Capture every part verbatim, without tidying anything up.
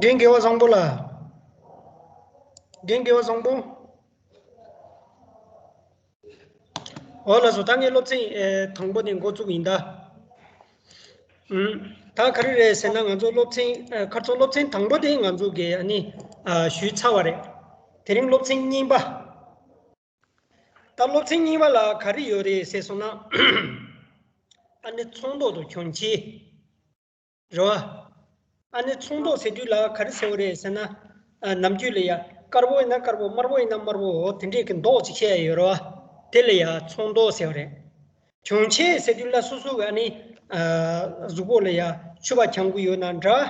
རྒན་དགེ་བ་བཟང་པོ་ལགས། རྒན་དགེ་བ་བཟང་པོ། འོ་ལགས་སོ། ད་ངས་སློབ་ཚན་ཨེ་དང་པོ་དེ་འགོ་བཙུགས་ཡིན་ད། ཨུམ། ད་ག་རེ་རེད་ཟེར་ན། ང་ཚོ་སློབ་ཚན་ཨེ་ཁ་རྩང་སློབ་ཚན་དང་པོ་དེ་ང་ཚོ་གིས་ཨ་ནི་ཨ་ཞུས་ཚར་བ་རེད། དེ་རིང་སློབ་ཚན་གཉིས་པ། ད་སློབ་ཚན་གཉིས་པ་ལ་ག་རེ་ཡོད་རེད་ཟེར་སོང་ན། ཨ་ནི་ཚོང་ཟློག་དང་གྱོང་ཆེ། རེད་བ། ཨ་ནི་ཚོང་ཟློག་ཟེར་དུས་ལ་ག་རེ་ཟེར་བ་རེད་ཟེར་ན། ཨ་ནམ་རྒྱུན་ལ་ཡ་དཀར་པོ་ཡིན་ན་དཀར་པོ། དམར་པོ་ཡིན་ན་དམར་པོ། དེ་འདྲས་ཀྱི་མདོག་ཅིག་བཤད་ཡ་ཡོད་རེད་བ། དེ་ལ་ཡ་ཚོང་ཟློག་ཟེར་བ་རེད། གྱོང་ཆེ་ཟེར་དུས་ལ་སོ་སོ་གི་ཨ་ནི་ཨ་གཟུགས་པོ་ལ་ཡ་ཕྱུ་པ་གྱོང་གི་ཡོད་ན་འདྲ།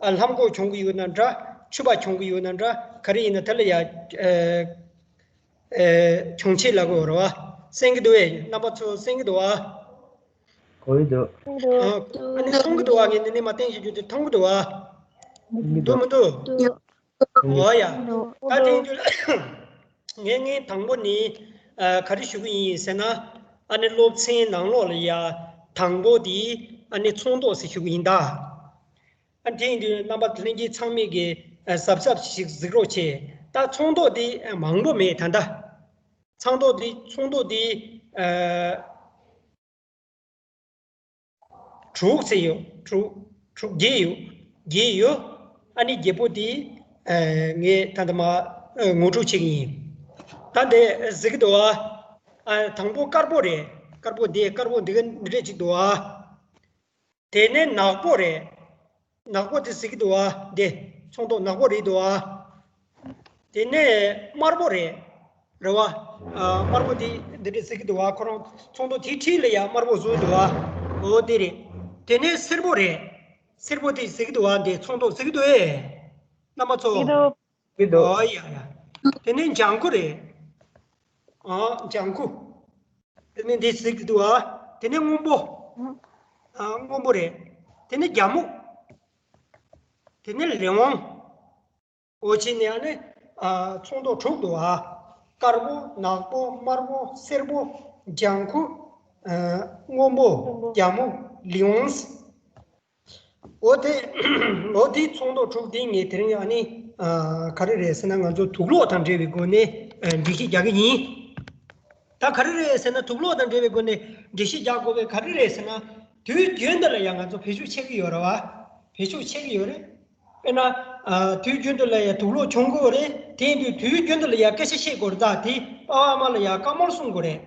ཨ་ལྷམ་གོག་གྱོང་གི་ཡོད་ན་འདྲ། ཕྱུ་པ་གྱོང་གི་ཡོད་ན་འདྲ། ག་རེ་ཡིན་ན་དེ་ལ་ཡ་ཨ་ཨེ་གྱོང་ཆེ་ལབ་དགོས་རེད་བ། གསན་གྱི་འདུག་བས། རྣམ་པ་ཚོ་གསན་གྱི་འདུག་བ། གོ་གི་འདུག། ཨ་ཨ་ནི་མཐོང་གི་འདུག་བ། ངས་འདི་ནས་མར་བསྟན་བྱེད་རྒྱུ་དེ་མཐོང་གི་འདུག་བ། འདུག་མི་འདུག། འོ་ཡ། ད་དེ་ཡིན་དུས་ངས་ངས་དང་པོ་ནི་ཨ་ག་རེ་ཞུ་གི་ཡིན་ཟེར་ན། ཨ་ནི་སློབ་ཚན་ནང་ལོགས་ལ་ཡ་དང་པོ་དེ་ཨ་ནི་ཚོང་ཟློག་ཟེར་ཞུ་གི་ཡིན་ད། ཨ་དེ་ཡིན་དུས་རྣམ་པ་ལྷན་རྒྱས་ཚང་མས་ཀྱི་ཨ་གཟབ་གཟབ་ཞིག་གཟིགས་རོགས་བྱེད། ད་ཚོང་ཟློག་དེ་ཨ་མང་པོ་མེད་ད་ལྟ། ཚོང་ཟློག་དེ་ཚོང་ཟློག་དེ་ཨ་དྲུག་ཙམ་ཡོད། དྲུག་དྲུག་བརྒྱད་ཡོད། བརྒྱད་ཡོད། ཨ་ནི་བརྒྱད་པོ་དེ་ཨ་ངས་ད་ལྟ་མར་ཨ་ངོ་སྤྲོད་བྱེད་ཀྱི་ཡིན། ད་འདི་གཟིགས་ཀྱི་འདུག་བ། ཨ་དང་པོ་དཀར་པོ་རེད། དཀར་པོ་འདི་དཀར་པོ་འདི་ག་འདི་འདྲས་ཅིག་འདུག་བ། དེ་ནས་ནག་པོ་རེད། ནག་པོ་དེ་གཟིགས་ཀྱི་འདུག་བ། འདི་ཚོང་ཟློག་ནག་པོ་རེད་འདུག་བ། དེ་ནས་དམར་པོ་རེད། རེད་བ། ཨ་དམར་པོ་དེ་འདི་འདྲས་གཟིགས་ཀྱི་འདུག་བ། ཁོ་རང་ཚོང་ཟློག་དེའི་འཁྲིས་ལ་ཡ་དམར་པོ་བཟོས་འདུག་བ། འོ་དེ་རེད། དེ་ནས་སེར་པོ་རེད། སེར་པོ་དེ་གཟིགས་ཀྱི་འདུག་བ། འདི་ཚོང་ཟློག་གཟིགས་ཀྱི་འདུག་ཨེ། རྣམ་པ་ཚོ། གཟིགས་འདུག། གཟིགས་འདུག། ཨོ་ཡ་ཡ། དེ་ནས་ལྗང་ཁུ་རེད། ཨ་ལྗང་ཁུ། དེ་ནས་འདི་གཟིགས་ཀྱི་འདུག་བ། དེ་ནས་སྔོན་པོ། ཨ་སྔོན་པོ་རེད། དེ་ནས་རྒྱ་སྨུག། དེ་ནས་ལས་དབང་། འོ་བྱས་ནས་ཨ་ནི་ཨ་ཚོང་ཟློག་དྲུག་འདུག་བ། དཀར་པོ། ནག་པོ། དམར་པོ། སེར་པོ། ལྗང་ཁུ། ཨ་སྔོན་པོ། སྔོན་པོ། རྒྱ་སྨུག། ལས་དབང་། འོ་དེ། འོ་དེ་ཚོང་ཟློག་དྲུག་དེ་ངས་དེ་རིང་ཨ་ནི་ཨ་ག་རེ་རེད་ཟེར་ན། ང་ཚོ་དུག་སློག་དང་འབྲེལ་བའི་སྒོ་ནས་ཨ་འགྲེལ་བཤད་རྒྱག་གི་ཡིན། ད་ག་རེ་རེད་ཟེར་ན། དུག་སློག་དང་འབྲེལ་བའི་སྒོ་ནས་འགྲེལ་བཤད་རྒྱག་དགོས་པའི་ག་རེ་རེད་ཟེར་ན། དུས་རྒྱུན་དུ་ལ་ཡང་ང་ཚོ་བེད་སྤྱོད་བྱེད་ཀྱི་ཡོད་རེད་བ། བེད་སྤྱོད་བྱེད་ཀྱི་ཡོད་རེད། དཔེར་ན་ཨ་དུས་རྒྱུན་དུ་ལ་ཡང་དུག་སློག་གྱོང་གི་ཡོད་རེད། དེ་ཡིན་དུས་དུས་རྒྱུན་དུ་ལ་ཡང་སྐད་ཆ་བཤད་དགོས་རེད། ད་དེ་པ་ཕ་མ་ལ་ཡང་བཀའ་མོལ་གསུང་དགོས་རེད།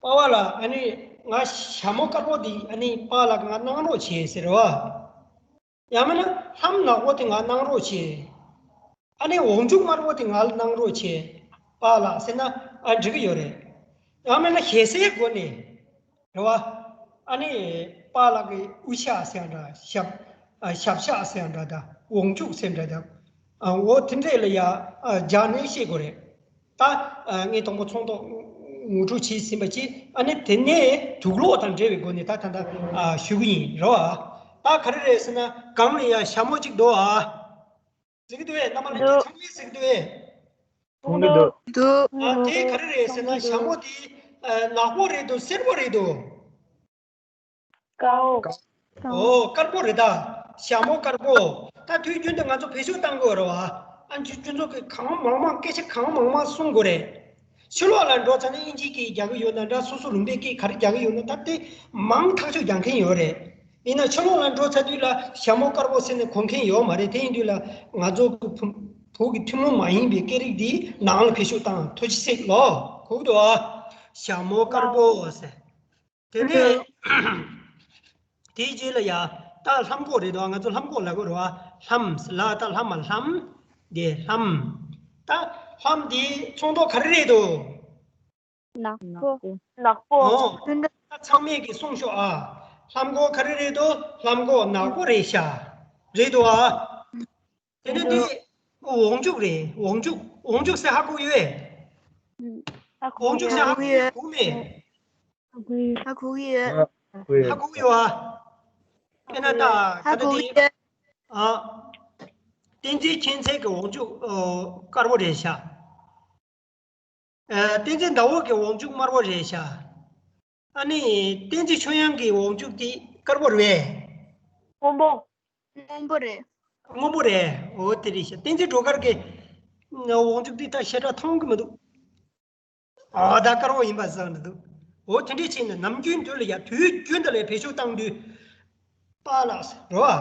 པ་ཕ་ལགས། ཨ་ནི་ང་ཞྭ་མོ་དཀར་པོ་འདི་ཨ་ནི་པ་ཕ་ལགས་ང་གནང་རོགས་བྱེད་ཟེར་བ། ཡང་མིན་ན་ལྷམ་ནག་པོ་དེ་ང་གནང་རོགས་བྱེད། ཨ་ནི་འོག་འཇུག་དམར་པོ་དེ་ང་ལ་གནང་རོགས་བྱེད། པ་ཕ་ལགས་ཟེར་ན་ཨ་འགྲིག་གི་ཡོད་རེད། ཡང་མིན་ན་ཞེ་སའི་སྒོ་ནས་རེད་བ། ཨ་ནི་པ་ཕ་ལགས་ཀྱི་དབུ་ཞྭ་ཟེར་ཡང་འདྲ། ཞབས་ཨ་ཞབས་ཞྭ་ཟེར་ཡང་འདྲ། ད་འོག་འཇུག་ཟེར་འདྲ། ད་ཨ་འོ་དེ་འདྲས་ལ་ཡ་ཨ་སྦྱར་ནས་བཤད་དགོས་རེད། ད་ཨ་ངས་དང་པོ་ཚོང་ཟློག་ངོ་སྤྲོད་བྱས་ཟིན་པ་བྱས། ཨ་ནི་དེ་ནས་དུག་སློག་དང་འབྲེལ་བའི་སྒོ་ནས་ད་ད་ད་ཨ་ཞུ་གི་ཡིན་རོ། ཨ་ད་ག་རེ་རེད་ཟེར་ན། སྒང་ལ་ཡ་ཞྭ་མོ་གཅིག་འདུག་ཨ། གཟིགས་ཀྱི་འདུག་ཨེ། རྣམ་པ་ལྷན་རྒྱས་ཚང་མས་གཟིགས་ཀྱི་འདུག་ཨེ། མཐོང་གི་འདུག། འདུག། ཨ་དེ་ག་རེ་རེད་ཟེར་ན། ཞྭ་མོ་དེ་ཨ་ནག་པོ་རེད་འདུག། སེར་པོ་རེད་འདུག། དཀར་པོ། ཨོ་དཀར་པོ་རེད་ད། ཞྭ་མོ་དཀར་པོ། ད་དུས་རྒྱུན་དུ་ང་ཚོ་བེད་སྤྱོད་གཏང་དགོས་རེད་བ། ཨ་ཁྱོད་ཁྱོད་ཚོ་གི་གང་མང་མང་སྐད་ཆ་གང་མང་མང་གསུང་དགོས་རེད། ཕྱི་ལོགས་ལ་འགྲོ་ཚར་ནས་ཨིན་ཇིའི་སྐད་རྒྱག་གི་ཡོད་ན་འདྲ། སོ་སོ་ལུང་པའི་སྐད་ག་རེ་རྒྱག་གི་ཡོད་ན། ད་དེ་མང་ཐག་ཆོད་རྒྱག་མཁན་ཡོད་རེད། ཡིན་ན་ཕྱི་ལོགས་ལ་འགྲོ་ཚར་དུས་ལ་ཞྭ་མོ་དཀར་པོ་ཟེར་ནས་གོ་མཁན་ཡོད་མ་རེད། དེ་ཡིན་དུས་ལ་ང་ཚོ་གི་བོད་ཀྱི་ཐུན་མོང་མ་ཡིན་པའི་སྐད་རིགས་འདི་ནང་ལ་བེད་སྤྱོད་བཏང་། ཐུགས་རྗེ་ཆེ་ལོ། གོ་གི་འདུག་ཨ། ཞྭ་མོ་དཀར་པོ་ཟེར། དེ་ནས་དེའི་རྗེས་ལ་ཡ་ད་ལྷམ་གོག་རེད་དོ། ང་ཚོ་ལྷམ་གོག་ལབ་གི་རེད་བ། ལྷམ་ལ་ད་ལྷམ་མ་ལྷམ། དེ་ལྷམ། ད་ལྷམ་དེ་ཚོང་ཟློག་ག་རེ་རེད་དོ། ནག་པོ། ནག་པོ། ཨོ། ད་ཚང་མས་ཀྱིས་གསུངས་ཤོག་ཨ། ལྷམ་གོག་ག་རེ་རེད་དོ། ལྷམ་གོག་ནག་པོ་རེད་ཤག། རེད་དོ་ཨ། དེ་ནས་དེ་འོག་འཇུག་རེད། འོག་འཇུག། འོག་འཇུག་ཟེར་ཧ་གོ་ཡོད་པས། ཧ་གོ་འོག་འཇུག་ཟེར་ཧ་གོ་ཡོད་གོ་མེད། ཧ་གོ་ཡོད། ཧ་གོ་ཡོད་ཨ། དེ་ན་ད་ཧ་གོ་ཡོད། ཨ། བསྟན་འཛིན་མཁྱེན་བརྩེ་གི་འོག་འཇུག་ཨོ་དཀར་པོ་རེད་ཤག། ཨ། བསྟན་འཛིན་ཟླ་འོད་ཀྱི་འོག་འཇུག་དམར་པོ་རེད་ཤག། ཨ་ནི་བསྟན་འཛིན་ཆོས་དབྱངས་ཀྱི་འོག་འཇུག་དེ་དཀར་པོ་རེད་པས། སྔོན་པོ། སྔོན་པོ་རེད། སྔོན་པོ་རེད། འོ་དེ་རེད་ཤག་བསྟན་འཛིན་སྒྲོལ་དཀར་གྱི་དབང་ཕྱུག་འདི་ད་ཞེ་དྲག་མཐོང་གི་མི་འདུག་ཨ་ད་དཀར་པོ་ཡིན་པ་བཟང་འདུག་འོ་དེ་འདྲས་བྱས་ནས་ནམ་རྒྱུན་དུ་ལ་ཡ་དུས་རྒྱུན་དུ་ལ་ཡ་བེད་སྤྱོད་བཏང་དུས། པཱ་ལགས་རེད་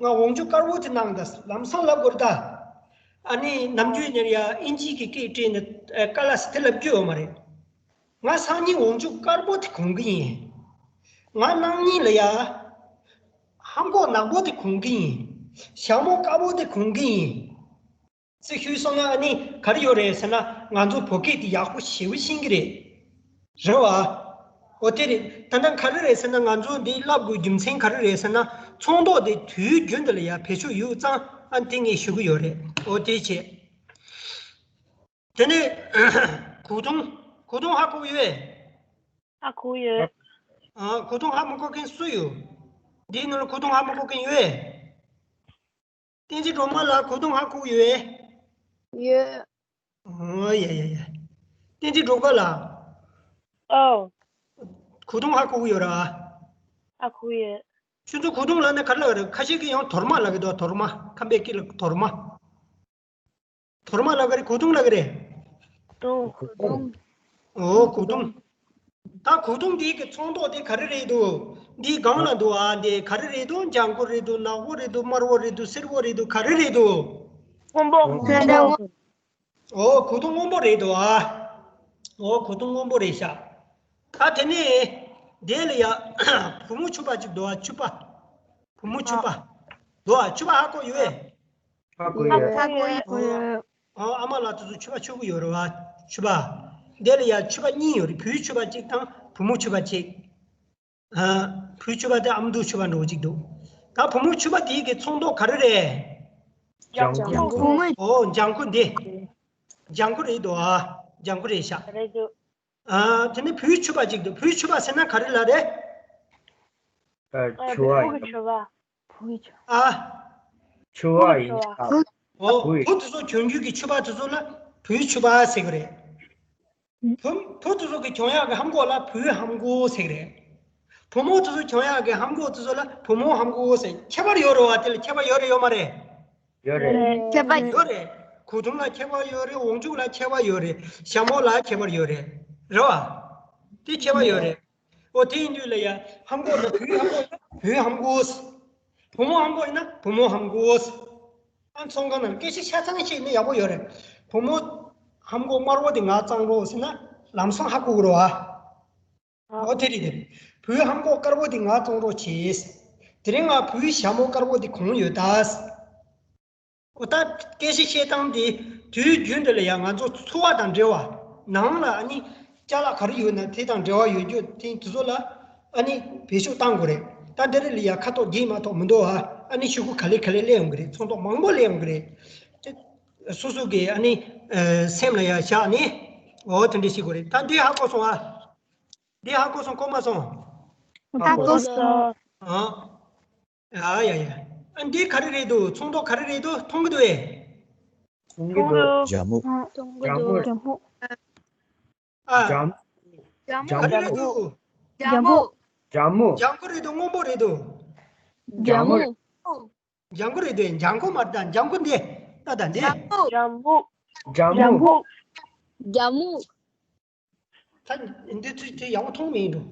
བ། ང་དབང་ཕྱུག་དཀར་པོ་དེ་གནང་ད་ལམ་སང་ལབ་དགོས་རེད་ད། ཨ་ནི་ནམ་རྒྱུན་ཉར་ཡ་ཨིན་ཇིའི་གི་སྐད་བྲིས་ནས་ཀ་ལ་སི་དེ་ལབ་རྒྱུ་ཡོད་མ་རེད། ང་སང་ཉིན་དབང་ཕྱུག་དཀར་པོ་དེ་གོན་གི་ཡིན། ང་གནངས་ཉིན་ལ་ཡ། ཧམ་གོག་ནག་པོ་དེ་གོན་གི་ཡིན། ཞྭ་མོ་དཀར་པོ་དེ་གོན་གི་ཡིན། ཚིག་ཤུལ་སོང་ན་ཨ་ནི་ག་རེ་ཡོད་རེད་ཟེར་ན་ང་ཚོ་བོད་སྐད་དེ་ཡག་པོ་ཞེ་པོ་ཤེས་ཀྱི་རེད། རེད་བ། འོ་དེ་རེད། ད་ལྟ་ག་རེ་རེད་ཟེར་ན་ང་ཚོ་འདི་བསླབ་དགོས་རྒྱུ་མཚན་ག་རེ་རེད་ཟེར་ན་ཚོང་ཐོག་དེ་དུས་རྒྱུན་དུ་ལ་ཡ་བེད་སྤྱོད་ཡོད་ཙང་ཨ་ནི་དེ་ངས་ཞུ་གི་ཡོད་རེད། འོ་དེ་བྱས། དེ་ནས་གོས་ཐུང་། གོས་ཐུང་ཧ་གོ་ཡོད། ཧ་གོ་ཡོད། ཨ་གོས་ཐུང་ཧ་མ་གོ་མཁན་སུ་ཡོད། འདིའི་ནང་ལ་གོས་ཐུང་ཧ་མ་གོ་མཁན་ཡོད། བསྟན་འཛིན་སྒྲོལ་མ་ལགས་གོས་ཐུང་ཧ་གོ་ཡོད། ཡོད། ཨོ་ཡ་ཡ་ཡ། བསྟན་འཛིན་སྒྲོལ་དཀར་ལགས། ཨོ། གོས་ཐུང་ཧ་གོ་ཡོད་ར། ཧ་གོ་ཡོད། ཁྱོད་ཚོ་གོས་ཐུང་ལབ་ན་ག་རེ་ལབ་རེད། ཁ་ཤས་ཀྱིས་ཡང་དོར་མ་ལབ་གི་འདུག་དོར་མ། ཁམས་པའི་སྐད་ལ་དོར་མ། དོར་མ་ལབ་གི་རེད། གོས་ཐུང་ལབ་གི་རེད། གོས་ཐུང་། གོས་ཐུང་། ཨོ་གོས་ཐུང་། ད་གོས་ཐུང་འདི་གི་ཚོན་མདོག་དེ་ག་རེ་རེད་འདུག་འདི་སྒང་ལ་འདུག་ཨ། འདི་ག་རེ་རེད་འདུག་ལྗང་གུ་རེད་འདུག་ནག་པོ་རེད་འདུག་དམར་པོ་རེད་འདུག་སེར་པོ་རེད་འདུག་ག་རེ་རེད་འདུག་སྔོན་པོ། སྔོན་པོ། ཨོ་གོས་ཐུང་སྔོན་པོ་རེད་འདུག་ཨ། ཨོ་གོས་ཐུང་སྔོན་པོ་རེད་ཤག་ད་དེ་ནས་དེ་ལ་ཡ་བུ་མོ་ཕྱུ་པ་ཅིག་འདུག་ཨ། ཕྱུ་པ། བུ་མོ་ཕྱུ་པ་འདུག་ཨ། ཕྱུ་པ་ཧ་གོ་ཡོད། ཧ་གོ་ཡོད། ཧ་གོ་ཡོད། ཨོ་ཨ་མ་ལགས་དེ་ཚོ་ཕྱུ་པ་ཕྱུ་གི་ཡོད་རེད་བ། ཕྱུ་པ། དེ་ལ་ཡ་ཕྱུ་པ་གཉིས་ཡོད་རེད། བུའི་ཕྱུ་པ་གཅིག་དང་བུ་མོ་ཕྱུ་པ་གཅིག་ཨ། བུའི་ཕྱུ་པ་དེ་ཨ་མདོའི་ཕྱུ་པ་འདྲ་བོ་གཅིག་འདུག་ད་བུ་མོ་ཕྱུ་པ་དེའི་གི་ཚོན་མདོག་ག་རེ་རེད། ལྗང་ཁུ། ལྗང་ཁུ། ཨོ་ལྗང་ཁུ་འདི། ལྗང་ཁུ་རེད་འདུག་ཨ། ལྗང་ཁུ་རེད་ཤག་རེད་འདུག་ཨ། དེ་ནས་བུའི་ཕྱུ་པ་གཅིག་འདུག་བུའི་ཕྱུ་པ་ཟེར་ན་ག་རེ་ལབ་རེད། ཨ། ཕྱུ་པ་ཡིན། ཕྱུ་པ། ཨ། ཕྱུ་པ་ཡིན་ཤག་ཨོ། བུ་ཡིན། བུ་དེ་ཚོ་གྱོན་རྒྱུ་གི་ཕྱུ་པ་དེ་ཚོ་ལ་བུའི་ཕྱུ་པ་ཟེར་གི་རེད། བུ་བུ་དེ་ཚོ་གི་གྱོན་ཡག་གི་ཧམ་གོག་ལ་བུའི་ཧམ་གོག་ཟེར་གི་རེད། བུ་མོ་དེ་ཚོ་གྱོན་ཡག་གི་ཧམ་གོག་དེ་ཚོ་ལ་བུ་མོ་ཧམ་གོག་ཟེར། ཁྱད་པར་ཡོད་རེད་བ། དེ་ལ་ཁྱད་པར་ཡོད་རེད་ཡོད་མ་རེད། ཡོད་རེད། ཁྱད་པར་ཡོད་རེད། གོས་ཐུང་ལ་ཁྱད་པར་ཡོད་རེད། དབང་ཕྱུག་ལ་ཁྱད་པར་ཡོད་རེད། ཞྭ་མོ་ལ་ཁྱད་པར་ཡོད་རེད། རེད་བ། དེ་ཁྱད་པར་ཡོད་རེད། ཨོ་དེ་ཡིན་དུས་ལ་ཡ་ཧམ་གོག་ལ་བུའི་ཧམ་གོག་ཡིན་ན་བུའི་ཧམ་གོག་བུ་མོ་ཧམ་གོག་ཡིན་ན་བུ་མོ་ཧམ་གོག་ཨ་ཚོང་ཁང་ནང་སྐད་ཆ་ཆ་ཚང་བཤད་ན་ཡག་པོ་ཡོད་རེད། བུ་མོ་ཧམ་གོག་དམར་པོ་དེ་ང་གཙང་རོགས་ཟེར་ན་ལམ་སང་ཧ་གོ་གི་རེད་བ། ཨོ་དེ་རེད་དེ་རེད། བུའི་ཧམ་གོག་དཀར་པོ་དེ་ང་གཙང་རོགས་བྱེད། དེ་རིང་ང་བུའི་ཞྭ་མོ་དཀར་པོ་དེ་གོན་ཡོད་ད། ཨོ་ད་སྐད་ཆ་བཤད་སྟངས་དེ་དུས་རྒྱུན་དུ་ལ་ཡང་ང་ཚོ་འཚོ་བ་དང་འབྲེལ་བ། ནང་ལ་ཨ་ནི་ཅ་ལག་ག་རེ་ཡོད་ན་དེ་དང་འབྲེལ་བ་ཡོད་རྒྱུ་དེ་དེ་ཚོ་ལ་ཨ་ནི་བེད་སྤྱོད་བཏང་དགོས་རེད། ད་འདི་རེད་ལ་ཡ་ཁ་ཐོག་བགྱིས་མ་ཐོག་མི་འདུག་ཨ། ཨ་ནི་ཤོག་གུ་ག་ལེ་ག་ལེ་སླེབས་ཡོང་གི་རེད། ཚོན་མདོག་མང་པོ་སླེབས་ཡོང་གི་རེད། དེ་སོ་སོ་གི་ཨ་ནི་སེམས་ལ་ཡ་བཞག་ནས་ཨོ་དེ་འདྲ་ཞིག་དགོས་རེད། ད་འདི་ཧ་གོ་སོང་ཨ། འདི་ཧ་གོ་སོང་གོ་མ་སོང་། ཧ་གོ་སོང་། ཨ། ཨ་ཡ་ཡ། ཨ་འདི་ག་རེ་རེད་འདུག་ཚོན་མདོག་ག་རེ་རེད་འདུག་མཐོང་གི་འདུག་ཨེ། མཐོང་གི་འདུག་ལྗང་མོ། ལྗང་མོ། ལྗང་མོ། ཨ། ལྗང་མོ། ག་རེ་རེད་འདུག་ལྗང་མོ། ལྗང་མོ། ལྗང་མོ། ལྗང་ཁུ་རེད་འདུག་སྔོན་པོ་རེད་འདུག་ལྗང་མོ། ལྗང་ཁུ་རེད་འདུག་ལྗང་ཁུ་མ་རེད་ད། ལྗང་ཁུ་འདི་ལྟ་ད་འདི། ལྗང་མོ། ལྗང་མོ། ལྗང་མོ། ད་འདི་ཚོས་དེ་ཡག་པོ་མཐོང་མེད་འགྲོ།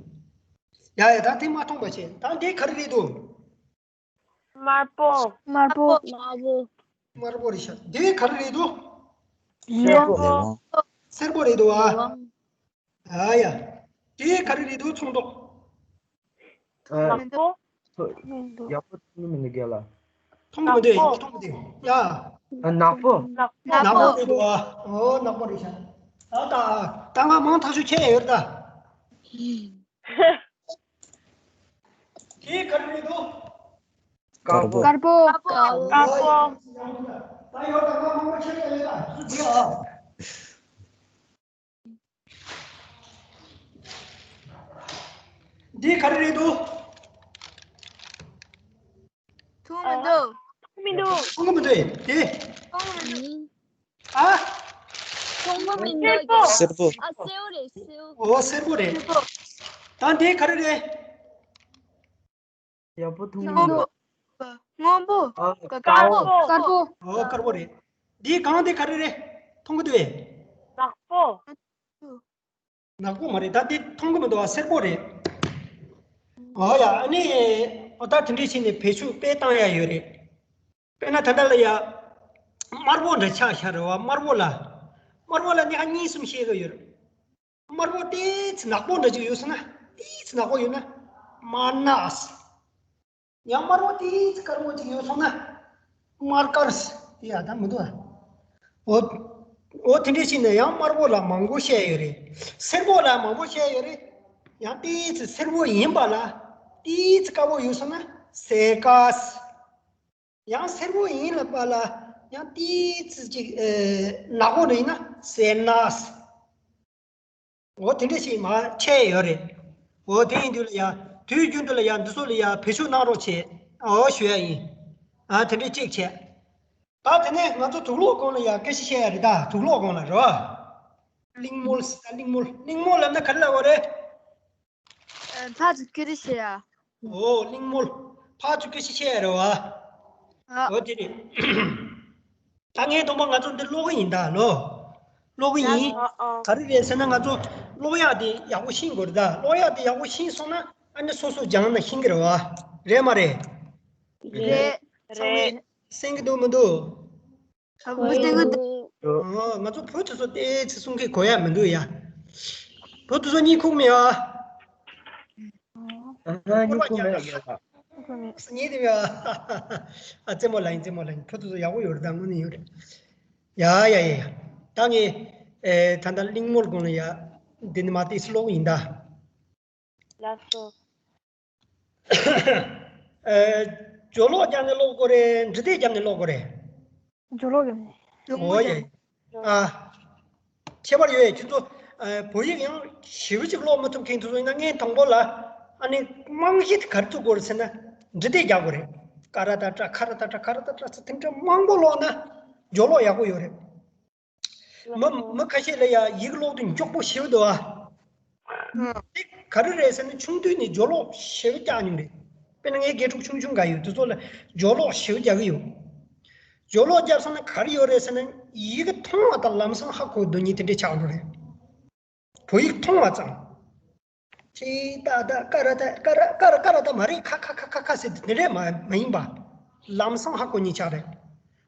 ཡ་ཡ་ད་དེ་མ་མཐོང་པ་བྱས། ད་འདི་ག་རེ་རེད་འདུག་དམར་པོ། དམར་པོ། དམར་པོ། དམར་པོ་རེད་ཤག་འདི་ག་རེ་རེད་འདུག་སེར་པོ། སེར་པོ་རེད་འདུག་ཨ། ཨ་ཡ། འདི་ག་རེ་རེད་འདུག་ཚོན་མདོག་ནག་པོ། ཡག་པོ་མཐོང་གི་མི་འདུག་རྒན་ལགས། མཐོང་གི་མི་འདུག་ཡག་པོ་མཐོང་གི་མི་འདུག་ཡ། ཨ་ནག་པོ། ནག་པོ། ནག་པོ་རེད་འདུག་ཨ། ཨོ་ནག་པོ་རེད་ཤག་ད་ད་ད་ང་མང་ཐག་ཆོད་ཁྱེད་ཡོད་ད། དེ་ག་རེ་རེད་འདུག་དཀར་པོ། དཀར་པོ། དཀར་པོ། ད་ཡོད་ད་ང་མང་པོ་ཁྱེད་ཡོད་ད་སུ་དེ་ཨ། འདི་ག་རེ་རེད་འདུག་མཐོང་མི་འདུག་མཐོང་མི་འདུག་མཐོང་མི་འདུག་དེ། མཐོང་མི་འདུག་ཨ། མཐོང་མི་འདུག་སེར་པོ། ཨ་སེར་པོ་རེད་སེར་པོ། ཨོ་སེར་པོ་རེད། སེར་པོ། ད་འདི་ག་རེ་རེད། ཡག་པོ་མཐོང་མི་འདུག་སྔོན་པོ། ཨ། དཀར་པོ། དཀར་པོ། ཨོ། དཀར་པོ་རེད། འདིའི་སྒང་དེ་ག་རེ་རེད། མཐོང་གི་འདུག་གས། ནག་པོ། ནག་པོ་མ་རེད། ད་འདི་མཐོང་གི་མི་འདུག་བ། སེར་པོ་རེད། ཨོ་ཡ། ཨ་ནི། ཨོ། ད་དེ་འདྲས་བྱས་ནས་བེད་སྤྱོད་དཔེ་བཏང་ཡ་ཡོད་རེད། དཔེར་ན་ད་ལྟ་ལ་ཡ། དམར་པོ་འདྲ་ཆགས་ཤག་རེད་བ། དམར་པོ་ལ། དམར་པོ་ལ་ནི་ཧ་གཉིས་གསུམ་བཤད་གི་ཡོད་རེད། དམར་པོ་ཏོག་ཙམ་ནག་པོ་འདྲ་ཅིག་ཡོད་སོང་ན། ཏོག་ཙམ་ནག་པོ་ཡོད་ན། དམར་ནག་ཡང་དམར་པོ་ཏོག་ཙམ་དཀར་པོ་ཅིག་ཡོད་སོང་ན། དམར་དཀར། དེ་ཡ་ད་མི་འདུག་ཨ། འོ། འོ་དེ་འདྲས་བྱས་ནས་ཡང་དམར་པོ་ལ་མང་པོ་བཤད་ཡོད་རེད། སེར་པོ་ལ་མང་པོ་བཤད་ཡོད་རེད། ཡང་ཏོག་ཙམ་སེར་པོ་ཡིན་པ་ལ། ཏོག་ཙམ་དཀར་པོ་ཡོད་སོང་ན་སེར་དཀར། ཡང་སེར་པོ་ཡིན་ལབ་པ་ལ། ཡང་ཏོག་ཙམ་ཅིག་ཨེ། ནག་པོ་འདྲ་ཡིན་ན་སེར་ནག་འོ་དེ་འདྲ་ཞིག་མར་ཆད་ཡོད་རེད། འོ་དེ་ཡིན་དུས་ལ་ཡ། དུས་རྒྱུན་དུ་ལ་ཡ་འདི་ཚོ་ལ་ཡ་བེད་སྤྱོད་གནང་རོགས་བྱེད། འོ་ཞུ་ཡ་ཡིན། ཨ། དེ་འདྲ་གཅིག་བྱས། ད་དེ་ནས་ང་ཚོ་དུག་སློག་སྒང་ལ་ཡ་སྐད་ཆ་བཤད་ཡ་རེད། ད་དུག་སློག་སྒང་ལ་རེད་བ། གླིང་མོལ་ཟེར། ད་གླིང་མོལ། གླིང་མོལ་ལབ་ན་ག་རེ་ལབ་པ་རེད། ཨ། ཕར་ཚུར་སྐད་ཆ་བཤད་ཡ། འོ། གླིང་མོལ། ཕར་ཚུར་སྐད་ཆ་བཤད་ཡ་རེད་བ། ཨ། འོ་དེ་རེད། ད་ངས་དང་པོ་ང་ཚོ་འདི་ཀློག་གི་ཡིན་ད་ལོ། ཀློག་གི་ཡིན། ཨ། ཨ། ག་རེ་རེད་ཟེར་ན་ང་ཚོ་ཀློག་ཡག་དེ་ཡག་པོ་ཤེས་དགོས་རེད་ད། ཀློག་ཡག་དེ་ཡག་པོ་ཤེས་སོང་ན་ཨ་ནི་སོ་སོ་སྦྱངས་ན་ཤེས་ཀྱི་རེད་བ། རེད་མ་རེད། རེད། ཚང་མས་གསན་གྱི་འདུག་མི་འདུག་ཨ། བུ་གསན་གྱི་འདུག་ཨ། ང་ཚོ་བུ་དེ་ཚོ་ཏོག་ཙམ་གསུང་མཁན་གོ་ཡ་མི་འདུག་ཡ། བུ་དེ་ཚོ་གཉིད་ཁུག་མེད་ཨ། ཨ། གཉིད་ཁུག་མེད་ལ་ཡོད་ཨ། གཉིད་དེ་ཡ། ཨ། རྩེད་མོ་ལ་ཡིན། རྩེད་མོ་ལ་ཡིན། བུ་དེ་ཚོ་ཡག་པོ་ཡོད་རེད་ད། དངོས་གནས་ཡོད་རེད། ཡ་ཡ་ཡ་ཡ། ད་ངས་ཨེ། ད་ལྟ་གླིང་མོལ་སྒང་ལ་ཡ། འདི་ནས་མར་ཏོག་ཙམ་ཀློག་གི་ཡིན་ད། ལགས་སོ། ཨ། སྦྱོར་ཀློག་བརྒྱབ་ནས་ཀློག་དགོས་རེད། འབྲི་དེབ་བརྒྱབ་ནས་ཀློག་དགོས་རེད། སྦྱོར་ཀློག་བརྒྱབ་ནས། འོ་ཡ། ཨ། ཁྱད་པར་ཡོད་ཡ། ཁྱོད་ཚོ། ཨ། བོད་ཡིག་ཡང་ཞེ་པོ་ཅིག་ཀློག་མི་ཐུབ་མཁན་དེ་ཚོ་ཡིན་ན། ངས་དང་པོ་ལ་ཨ་ནི་རྨང་གཞི་དེ་ག་རེ་བཙུགས་དགོས་རེད་ཟེར་ན། འབྲི་དེབ་རྒྱག་དགོས་རེད། ཀ་ར་ཏ་ཏྲ། ཁ་ར་ཏ་ཏྲ། ག་ར་ཏ་ཏྲ་ཟེར། དེ་འདྲ་མང་པོ་ཀློག་ན་སྦྱོར་ཀློག་ཡག་པོ་ཡོད་རེད། མི་མི་ཁ་ཤས་ལ་ཡ་ཡིག་ཀློག་དུས་མགྱོགས་པོ་ཞེ་པོ་འདུག་ཨ། དེ་ག་རེ་རེད་ཟེར་ན་ཆུང་དུས་ནས་སྦྱོར་ཀློག་ཞེ་པོ་རྒྱག་མྱོང་རེད། དཔེར་ན་ངའི་དགེ་ཕྲུག་ཆུང་ཆུང་འགའ་ཡོད། དེ་ཚོ་ལ་སྦྱོར་ཀློག་ཞེ་པོ་རྒྱག་གི་ཡོད། སྦྱོར་ཀློག་བརྒྱབ་སོང་ན་ག་རེ་ཡོད་རེད་ཟེར་ན། ཡི་གེ་མཐོང་བ་དང་ལམ་སང་ཧ་གོ་འདུག་མཁན་དེ་འདྲ་ཆགས་འགྲོ་རེད། བོད་ཡིག་མཐོང་བ་ཙམ། ཁྱི་ད་ད་ཀ་ར་ད་ཀ་ར་ཀ་ར་ཀ་ར་ད་མ་རེད། ཁ་ཁ་ཁ་ཁ་ཁ་ཟེར་དེ་འདྲས་མ་མ་ཡིན་པ། ལམ་སང་ཧ་གོ་མཁན་ཆགས་རེད།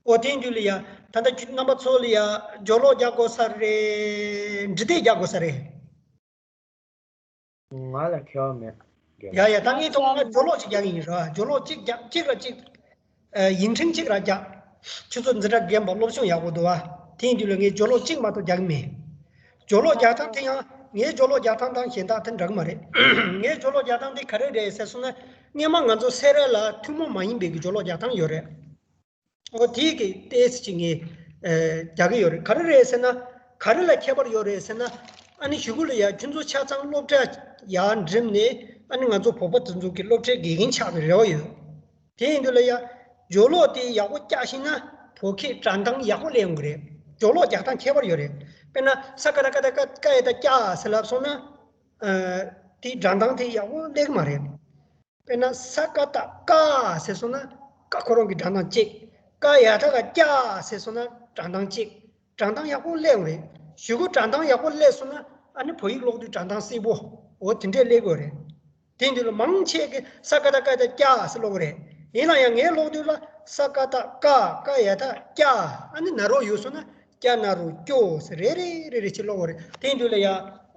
འོ་དེ་འདྲ་ལ་ཡ། ད་ལྟ་ཁྱོད་རྣམ་པ་ཚོ་ལ་ཡ་སྦྱོར་ཀློག་རྒྱག་དགོས་ས་རེད། འབྲི་དེབ་རྒྱག་དགོས་ས་རེད། ང་ལ་ཁྱད་པར་མེད། ཡ་ཡ། ད་ངས་ཐོག་མར་སྦྱོར་ཀློག་ཅིག་རྒྱག་གི་ཡིན་ར། སྦྱོར་ཀློག་གཅིག་རྒྱག། གཅིག་ར་གཅིག་ཨ། ཡིག་ཕྲེང་གཅིག་ར་རྒྱག། ཁྱོད་ཚོ་འཛིན་གྲྭ་རྒན་པ་སློབ་སྦྱོང་ཡག་པོ་འདུག་ཨ། དེ་ཡིན་དུས་ལ་ངས་སྦྱོར་ཀློག་གཅིག་མ་གཏོགས་རྒྱག་གི་མེད། སྦྱོར་ཀློག་རྒྱག་སྟངས་དེ་ཡང་། ངའི་སྦྱོར་ཀློག་རྒྱག་སྟངས་དང་གཞན་དག་དེ་འདྲ་གི་མ་རེད། ངའི་སྦྱོར་ཀློག་རྒྱག་སྟངས་དེ་ག་རེ་རེད་ཟེར་སོང་ན། སྔོན་མ་ང་ཚོ་སེ་ར་ལ་ཐུན་མོང་མ་ཡིན་པའི་གི་སྦྱོར་ཀློག་རྒྱག་སྟངས་ཡོད་རེད། འོ་དེའི་གི་ཏོག་ཙམ་ཅིག་ངས་ཨ་རྒྱག་གི་ཡོད་རེད། ག་རེ་རེད་ཟེར་ན། ག་རེ་ལ་ཁྱད་པར་ཡོད་རེད་ཟེར་ན། ཨ་ནི་གཞུག་གུ་ལ་ཡ་ཁྱོད་ཚོ་ཆ་ཚང་སློབ་གྲྭ་ཡར་འགྲིམས་ནས། ཨ་ནི་ང་ཚོ་བོད་པ་དེ་ཚོ་གི་སློབ་གྲྭའི་དགེ་རྒན་ཆགས་པའི་རེ་བ་ཡོད། དེ་ཡིན་དུས་ལ་ཡ། སྦྱོར་ཀློག་དེ་ཡག་པོ་རྒྱག་ཤེས་ན་བོད་སྐད་སྒྲ་གདངས་ཡག་པོ་སླེབས་ཡོང་གི་རེད། སྦྱོར་ཀློག་རྒྱག་སྟངས་ཁྱད་པར་ཡོད་རེད། དཔེར་ན་ས་ཀ་ར་ཀ་ར་ཀ་ཀ་ཡ་ད་སྐྱ་ཟེར་ལབ་སོང་ན། ཨ། དེའི་སྒྲ་གདངས་དེ་ཡག་པོ་སླེབས་ཀྱི་མ་རེད། དཔེར་ན་ས་ཀ་བཏགས་སྐ་ཟེར་སོང་ན། ཀ་ཁོ་རང་གི་སྒྲ་གདངས་གཅིག། ཀ་ཡ་ཐ་ག་སྐྱ་ཟེར་སོང་ན་སྒྲ་གདངས་གཅིག། སྒྲ་གདངས་ཡག་པོ་སླེབས་ཡོང་རེད། གཞུག་གུ་སྒྲ་གདངས་ཡག་པོ་སླེབས་སོང་ན། ཨ་ནི་བོད་ཡིག་ཀློག་དུས་སྒྲ་གདངས་གསལ་པོ། འོ་དེ་འདྲས་སླེབས་དགོས་རེད། དེ་འདི་ལ་མང་ཆེ་གི་ས་ཀ་བཏགས་སྐ་ཡ་ཐ་སྐྱ་ཟེར་ཀློག་གི་རེད། ཡིན་ན་ཡང་ངས་ཀློག་དུས་ལ་ས་ཀ་བཏགས་སྐ། ཀ་ཡ་ཐ་སྐྱ། ཨ་ནི་ན་རོ་ཡོད་སོང་ན། སྐྱ་ན་རོ་སྐྱོ་ཟེར་རེ་རེ་རེ་རེ་བྱས་ཀློག་གི་རེད། དེ་འདི་ལ་ཡ།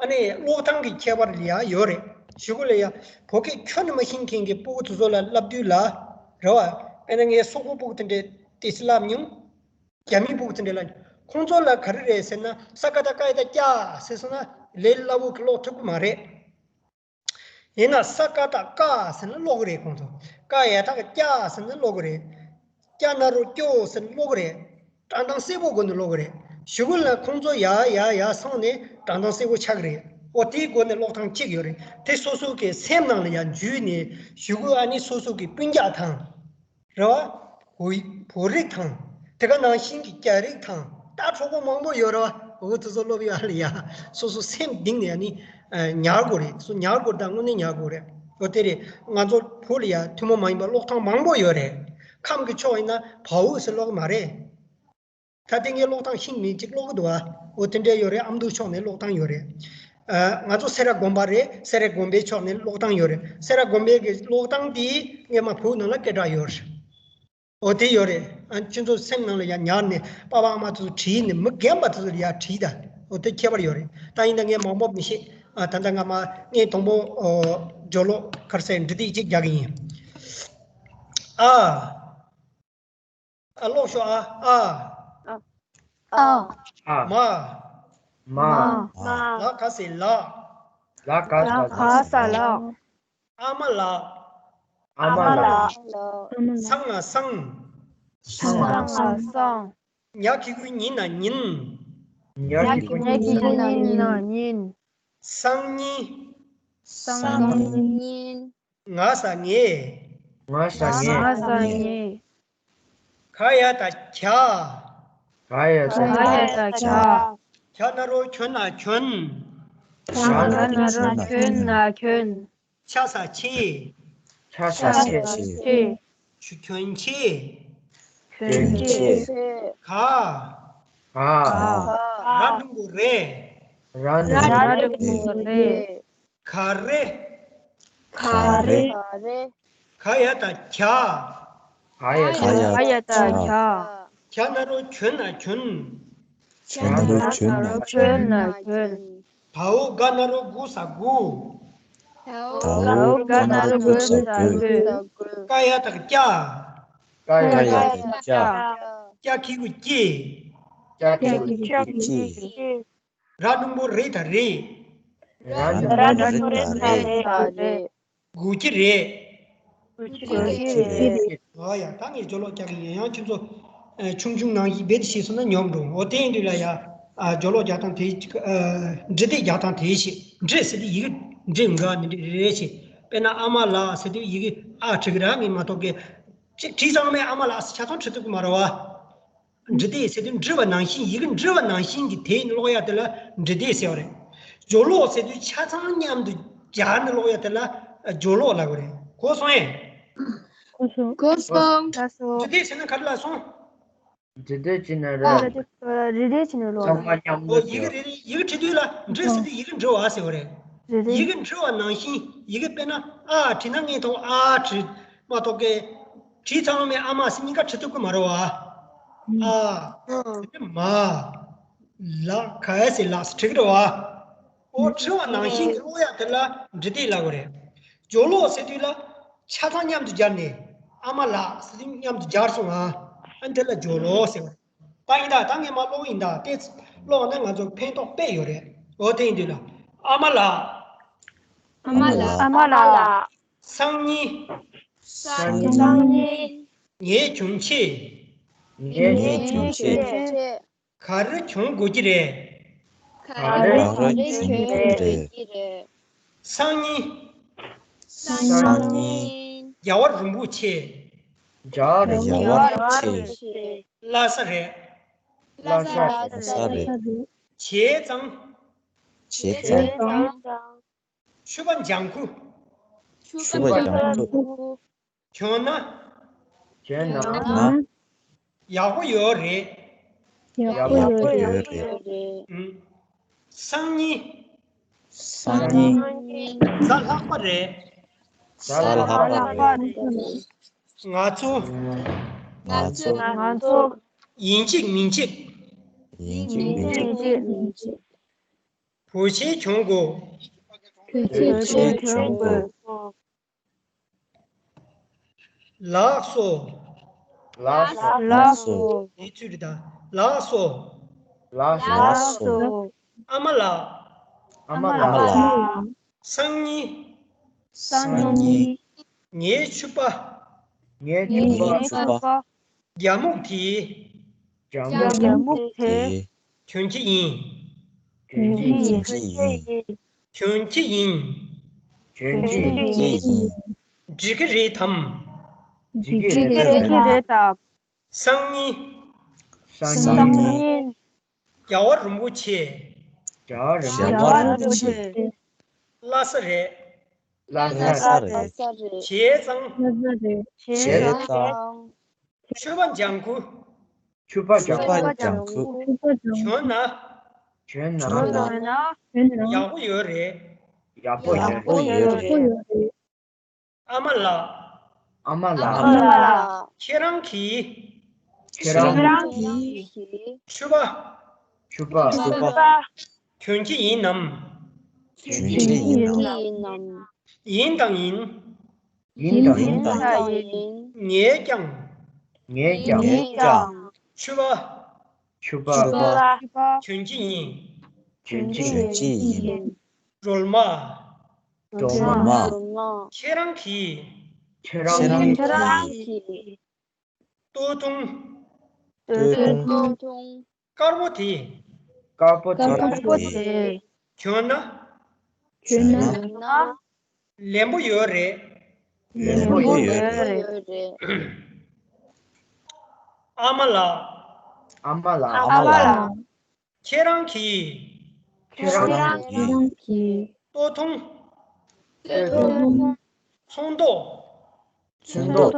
ཨ་ནི་ཀློག་སྟངས་ཀྱི་ཁྱད་པར་ལ་ཡ་ཡོད་རེད། གཞུག་གུ་ལ་ཡ། བོད་སྐད་ཁྱོན་ནས་མ་ཤེས་མཁན་གྱི་སྤུ་གུ་དེ་ཚོ་ལ་བསླབ་དུས་ལ། རེད་བ། དཔེར་ན་ངའི་སོག་པོ་སྤུ་གུ་དེ་འདྲས་ཏོག་ཙམ་བསླབ་མྱོང་། རྒྱ་མིའི་སྤུ་གུ་དེ་འདྲས་ལ། ཁོང་ཚོ་ལ་ག་རེ་རེད་ཟེར་ན། ས་ཀ་བཏགས་སྐ་ཡ་ཐ་སྐྱ་ཟེར་སོང་ན་ལས་སླ་པོ་གི་ཀློག་ཐུབ་ཀྱི་མ་རེད། ཡིན་ན་ས་ཀ་བཏགས་སྐ་ཟེར་ན་ཀློག་གི་རེད་ཁོང་ཚོ། ཀ་ཡ་ཐ་ག་སྐྱ་ཟེར་ན་ཀློག་གི་རེད། སྐྱ་ན་རོ་སྐྱོ་ཟེར་ན་ཀློག་གི་རེད། སྒྲ་གདངས་གསལ་པོ་སྒོ་ནས་ཀློག་གི་རེད། གཞུག་གུ་ལ་ཁོང་ཚོ་ཡ་ཡ་ཡ་སོང་ནས་སྒྲ་གདངས་གསལ་པོ་ཆགས་ཀྱི་རེད། འོ་དེའི་སྒོ་ནས་ཀློག་སྟངས་གཅིག་ཡོད་རེད། དེ་སོ་སོ་གི་སེམས་ནང་ལ་ཡང་འཇུས་ནས། གཞུག་གུ་ཨ་ནི་སོ་སོ་གི་སྤུན་ཀྱག་དང་། རེད་བ། བོད་བོད་རིགས་དང་། དེ་ག་ནང་བཞིན་གྱི་རྒྱ་རིགས་དང་། ད་གྲོགས་པོ་མང་པོ་ཡོད་རེད་བ། འོ་དེ་ཚོ་སློབ་ཡ་ལ་ཡ། སོ་སོ་སེམས་གཏིང་ནས་ཨ་ནི་ཨ་ཉར་དགོས་རེད། སོ་ཉར་དགོས་རེད། ད་དངོས་གནས་ཉར་དགོས་རེད། འོ་དེ་རེད། ང་ཚོ་བོད་ལ་ཡ་ཐུན་མོང་མ་ཡིན་པ་ཀློག་སྟངས་མང་པོ་ཡོད་རེད། ཁམས་ཀྱི་ཕྱོགས་ཡིན་ན་བའོ་ཟེར་ཀློག་གི་མ་རེད། ད་ལྟ་ངས་ཀློག་སྟངས་ཤིང་མིན་གཅིག་ཀློག་གི་འདུག་བ། འོ་དེ་འདྲ་ཡོད་རེད། ཨ་མདོ་ཕྱོགས་ནས་ཀློག་སྟངས་ཡོད་རེད། ཨ། ང་ཚོ་སེ་ར་དགོན་པ་རེད། སེ་ར་དགོན་པའི་ཕྱོགས་ནས་ཀློག་སྟངས་ཡོད་རེད། སེ་ར་དགོན་པའི་གི་ཀློག་སྟངས་དེ་སྔས་མ་བོད་ནང་ལ་སྐད་གྲགས་ཡོད་རེད། འོ་དེ་ཡོད་རེད། ཨ། ཁྱེད་ཚོ་སེམས་ནང་ལ་ཡ་ཉར་ནས་པ་ཕ་ཨ་མ་ཚོ་དྲིས་ནས་མི་རྒན་པ་ཚོ་ལ་ཡ་དྲིས་ད། འོ་དེ་ཁྱད་པར་ཡོད་རེད། ད་ཡིན་ད་ངས་མང་པོ་མི་ཤེས། ཨ། ད་ལྟ་ང་མ་ངས་དང་པོ། ཨོ། སྦྱོར་ཀློག་ཁར་སའི་འབྲི་དེབ་ཅིག་རྒྱག་གི་ཡིན། ཨ། ཨ། ཀློག་ཤོག་ཨ། ཨ། ཨ། ཨ། མ། མ། མ། ལ་ག་ས་ལགས། ལ་ག་ས་ལགས། ཨ་མ་ལགས། ཨ་མ་ལགས། ལགས། ལགས། སང་ང་སང་། སང་ང་སང་། ཉ་གི་གུ་ཉི་ན་ཉིན། ཉ་གི་གུ་ཉི་ན་ཉིན། སང་ཉིན། སང་ཉིན། ང་ས་ངེ། ང་ས་ངེ། ང་ས་ངེ། ག་ཡ་བཏགས་གྱ། ག་ཡ་བཏགས་ག་ཡ་བཏགས་གྱ། གྱ་ན་རོ་གྱོ་ན་གྱོན། གྱ་ན་རོ་གྱོ་ན་གྱོན། ཆ་ས་ཆེ། ཆ་ས་ཆེ། ཆ་ས་ཆེ། གྱོན་ཆེ། གྱོན་ཆེ། ག། ག། ར་འགྲེང་བུ་རེ། ར་འགྲེང་བུ་རེ། ག་རེ། ག་རེ། ག་ཡ་བཏགས་གྱ། ག་ཡ་བཏགས་གྱ། གྱ་ན་རོ་གྱོ་ན་གྱོན། གྱ་ན་རོ་གྱོ་ན་གྱོན། བའོ་ག་ན་རོ་གུ་ས་གུ། བའོ་ག་ན་རོ་གུ་ས་གུ། ཀ་ཡ་བཏགས་ཀྱ། ཀ་ཡ་བཏགས་ཀྱ། ཀྱ་གི་གུ་ཀྱེ། ཀྱ་གི་གུ་ཀྱེ། ར་འགྲེང་བུ་རེ་ད་རེད། ར་འགྲེང་བུ་རེ་ད་རེད། དགོས་ཀྱི་རེད། དགོས་ཀྱི་རེད། ཨ་ཡ། ད་ངས་སྦྱོར་ཀློག་རྒྱག་གི་ཡིན། ཡང་ཁྱོད་ཚོ་ཆུང་ཆུང་ནང་བཞིན་རྦད་དེ་ཤེས་སོང་ན་ཉོབ་འགྲོ། འོ་དེ་ཡིན་དུས་ལ་ཡ། ཨ། སྦྱོར་ཀློག་རྒྱག་སྟངས་དེ། ཨ། འབྲི་དེབ་རྒྱག་སྟངས་དེ་ཤེས། འབྲི་ཟེར་དུས་ཡི་གེ་འབྲི་འགའ་མི་འབྲི་རེ་རེ་ཤེས། དཔེར་ན་ཨ་མ་ལགས་ཟེར་དུས་ཡི་གེ་ཨ་བྲི་གི་ར་ངས་མ་གཏོགས་གི་ཅིག་བྲིས་ཚང་མས་ཨ་མ་ལགས་ཟེར་ཆ་ཚང་བྲི་ཐུབ་གི་མ་རེད་བ། འབྲི་དེབ་ཟེར་དུས་འབྲི་བ་ནང་བཞིན། ཡི་གེ་འབྲི་བ་ནང་བཞིན་གྱི་དེབ་ཀློག་ཡ་དེ་ལ་འབྲི་དེབ་ཟེར་བ་རེད། སྦྱོར་ཀློག་ཟེར་དུས་ཆ་ཚང་མཉམ་དུ་སྦྱར་ནས་ཀློག་ཡ་དེ་ལ་སྦྱོར་ཀློག་ལབ་དགོས་རེད། གོ་སོང་ངས། གོ་སོང་། གོ་སོང་། ལགས་སོ། འབྲི་དེབ་ཟེར་ན་ག་རེ་ལབ་སོང་། འབྲི་དེབ་ཅིག་ནས་རེད། རེ་རེ་བྱས་ནས་ཀློག་ཚང་མ་མཉམ་དུ། ཨོ། ཡི་གེ་རེ་རེ། ཡི་གེ་བྲི་དུས་ལ་འབྲི་ཟེར་དུས་ཡི་གེ་འབྲི་བ་ཟེར་བ་རེད། རེ་རེ། ཡི་གེ་འབྲི་བ་ནང་བཞིན། ཡི་གེ་དཔེར་ན་ཨ་བྲིས་ན་ངས་མཐོང་ཨ་བྲིས་མ་གཏོགས་གི་བྲིས་ཚང་མས་ཨ་མ་ཟེར་གཉིས་ཀ་བྲི་ཐུབ་ཀྱི་མ་རེད་བ། ཨ། ཨ། མ། ལ། ག་ཡ་ཟེར་ལགས་ཟེར་བྲི་གི་རེད་བ། ཨོ། བྲི་བ་ནང་བཞིན་གྱི་ཀློག་ཡ་དེ་ལ་འབྲི་དེབ་ལབ་དགོས་རེད། སྦྱོར་ཀློག་ཟེར་དུས་ལ་ཆ་ཚང་མཉམ་དུ་སྦྱར་ནས་ཨ་མ་ལགས་ཟེར་དུས་མཉམ་དུ་སྦྱར་སོང་ང་། ཨ། དེ་ལ་སྦྱོར་ཀློག་ཟེར་བ། ད་ཡིན་ད། ད་ངས་མར་ཀློག་ཡིན་ད། དེ་ཀློག་ན་ང་ཚོ་ཕན་ཐོགས་དཔེ་ཡོད་རེད། འོ་དེ་ཡིན་དུས་ལ། ཨ་མ་ལགས། ཨ་མ་ལགས། ཨ་མ་ལགས། སང་ཉིན། སང་ཉིན། ངའི་གྱོན་ཆས། ངའི་གྱོན་ཆས། ག་རེ་གྱོན་དགོས་ཀྱི་རེད། ག་རེ་གྱོན་དགོས་ཀྱི་རེད། སང་ཉིན། སང་ཉིན། རྒྱལ་བ་རིན་པོ་ཆེ། རྒྱལ་བ་རིན་པོ་ཆེ། བླ་གཟའ་རེད། བླ་གཟའ་རེད། བྱས་ཙང་། བྱས་ཙང་། ཕྱུ་པ་ལྗང་ཁུ། ཕྱུ་པ་ལྗང་ཁུ། གྱོན་ན། གྱོན་ན། ཡག་པོ་ཡོད་རེད། ཡག་པོ་ཡོད་རེད། ཨུམ། སང་ཉིན། སང་ཉིན། གཟའ་ལྷག་པ་རེད། གཟའ་ལྷག་པ་རེད། ང་ཚོ། ང་ཚོ། ང་ཚོ། ཡིན་གཅིག་མིན་གཅིག་ཡིན་གཅིག་མིན་གཅིག་བོད་ཆས་གྱོན་དགོས། བོད་ཆས་གྱོན་དགོས། ལགས་སོ། ལགས་སོ། ལགས་སོ། དེའི་ཚུལ་རེད་ད། ལགས་སོ། ལགས་སོ། ཨ་མ་ལགས། ཨ་མ་ལགས། སང་ཉིན། སང་ཉིན། ངའི་ཕྱུ་པ། ངའི་ཕྱུ་པ། རྒྱ་སྨུག་དེ། རྒྱ་སྨུག་དེ། གྱོན་གྱི་ཡིན། གྱོན་གྱི་ཡིན། གྱོན་གྱི་ཡིན། གྱོན་གྱི་ཡིན། འགྲིག་གི་རེད་དམ། འགྲིག་གི་རེད་དམ། སང་ཉིན། སང་ཉིན། རྒྱལ་བ་རིན་པོ་ཆེ། རྒྱལ་བ་རིན་པོ་ཆེ། བླ་གཟའ་རེད། ལྷ་ས་རེད། བྱས་ཙང་། བྱས་ཙང་། ཕྱུ་པ་ལྗང་ཁུ། ཕྱུ་པ་ལྗང་ཁུ། གྱོན་ན། གྱོན་ན། ཡག་པོ་ཡོད་རེད། ཡག་པོ་ཡོད་རེད། ཨ་མ་ལགས། ཨ་མ་ལགས། ཁྱེད་རང་གིས། ཁྱེད་རང་གིས། ཕྱུ་པ། ཕྱུ་པ། གྱོན་གྱི་ཡིན་ནམ། གྱོན་གྱི་ཡིན་ནམ། ཡིན་དང་ཡིན། ཡིན་དང་ཡིན། ངས་ཀྱང་། ངས་ཀྱང་། ཕྱུ་པ། ཕྱུ་པ། གྱོན་གྱི་ཡིན། གྱོན་གྱི་ཡིན། སྒྲོལ་མ། སྒྲོལ་མ། ཁྱེད་རང་གིས། ཁྱེད་རང་གིས། སྟོད་ཐུང་། སྟོད་ཐུང་། དཀར་པོ་དེ། དཀར་པོ་དེ། གྱོན་ན། གྱོན་ན། ལེན་པོ་ཡོད་རེད། ལེན་པོ་ཡོད་རེད། ཨ་མ་ལགས། ཨ་མ་ལགས། ཨ་མ་ལགས། ཁྱེད་རང་གིས། ཁྱེད་རང་གིས། སྟོད་ཐུང་། སྟོད་ཐུང་། ཚོན་མདོག་ཚོན་མདོག་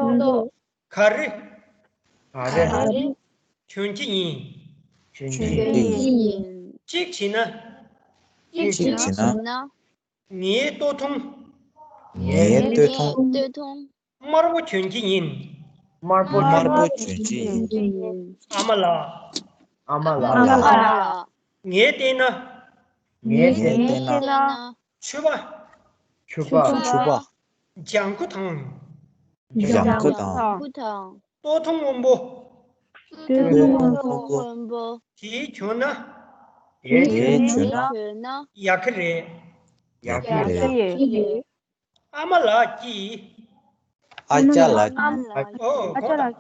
ག་རེ། ག་རེ། གྱོན་གྱི་ཡིན། གྱོན་གྱི་ཡིན། གཅིག་བྱས་ན། གཅིག་བྱས་ན། ངའི་སྟོད་ཐུང་། ངའི་སྟོད་ཐུང་། དམར་པོ་གྱོན་གྱི་ཡིན། དམར་པོ། དམར་པོ་གྱོན་གྱི་ཡིན། ཨ་མ་ལགས། ཨ་མ་ལགས། ངས་བལྟས་ན། ངས་བལྟས་ན། ཕྱུ་པ། ཕྱུ་པ། ཕྱུ་པ། ལྗང་ཁུ་དང་། ལྗང་ཁུ་དང་། སྟོད་ཐུང་སྔོན་པོ། སྟོད་ཐུང་སྔོན་པོ། དེ་གྱོན་ན། དེ་གྱོན་ན། ཡག་གི་རེད། ཡག་གི་རེད། ཨ་མ་ལགས་ཀྱིས། ཨ་ཅག་ལགས། ཨོ།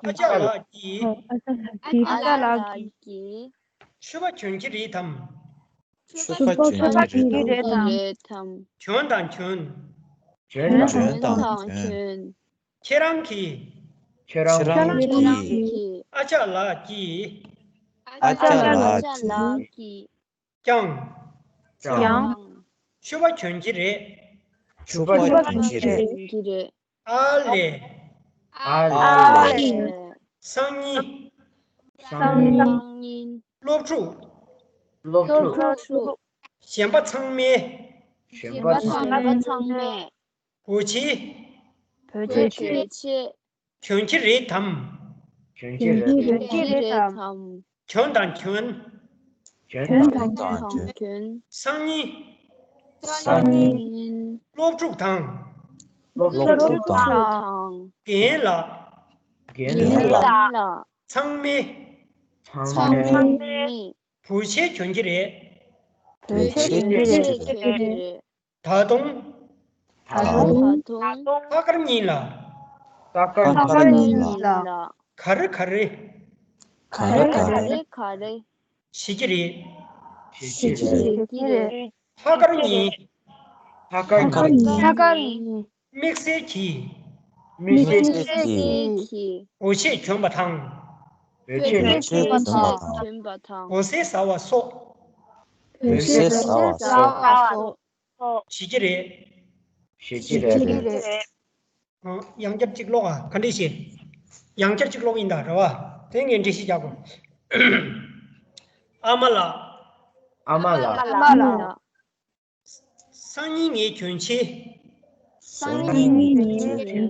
ཨ་ཅག་ལགས་ཀྱིས། ཨ་ཅག་ལགས་ཀྱིས། ཕྱུ་པ་གྱོན་གྱི་རེད་དམ། ཕྱུ་པ་གྱོན་གྱི་རེད་དམ། གྱོན་དང་གྱོན། གྱོན་དང་གྱོན། ཁྱེད་རང་གིས། ཁྱེད་རང་གིས། ཨ་ཅག་ལགས་ཀྱིས། ཨ་ཅག་ལགས་ཀྱིས། ཀྱང་། ཀྱང་། ཕྱུ་པ་གྱོན་གྱི་རེད། ཕྱུ་པ་གྱོན་གྱི་རེད། ཨ་ལས། ཨ་ལས། སང་ཉིན། སང་ཉིན། སློབ་ཕྲུག་སློབ་ཕྲུག་གཞན་པ་ཚང་མས། གཞན་པ་ཚང་མས། བོད་ཆས། བོད་ཆས། གྱོན་གྱི་རེད་དམ། གྱོན་གྱི་རེད་དམ། གྱོན་དང་གྱོན། གྱོན་དང་གྱོན། སང་ཉིན། སང་ཉིན། སློབ་ཕྲུག་དང་། སློབ་ཕྲུག་དང་། རྒན་ལགས། རྒན་ལགས། ཚང་མས། ཚང་མས། བོད་ཆས་གྱོན་གྱི་རེད། བོད་ཆས་གྱོན་གྱི་རེད། ད་དུང་། ད་དུང་། ལྷག་དཀར་ཉིན་ལ། ལྷག་དཀར་ཉིན་ལ། ག་རེ་ག་རེ། ག་རེ་ག་རེ། བྱེད་ཀྱི་རེད། བྱེད་ཀྱི་རེད། ལྷག་དཀར་ཉིན། ལྷག་དཀར་ཉིན། ལྷག་དཀར་ཉིན། དམིགས་བསལ་གྱིས། དམིགས་བསལ་གྱིས། བོད་ཆས་གྱོན་པ་དང་། བོད་ཆས་གྱོན་པ་དང་། གོས་གཟན་བཟའ་བ་སོགས། གོས་གཟན་བཟའ་བ་སོགས། བྱེད་ཀྱི་རེད། བྱེད་ཀྱི་རེད། ཡང་བསྐྱར་གཅིག་ཀློག་ཨ། ག་འདྲ་ཞིག་ཡང་བསྐྱར་གཅིག་ཀློག་ཡིན་ད་རེད་བ། དེ་ངས་འགྲེལ་བཤད་རྒྱག་དགོས། ཨ་མ་ལགས། ཨ་མ་ལགས། ཨ་མ་ལགས། སང་ཉིན་ངའི་གྱོན་ཆས། སང་ཉིན་ངའི་གྱོན་ཆས།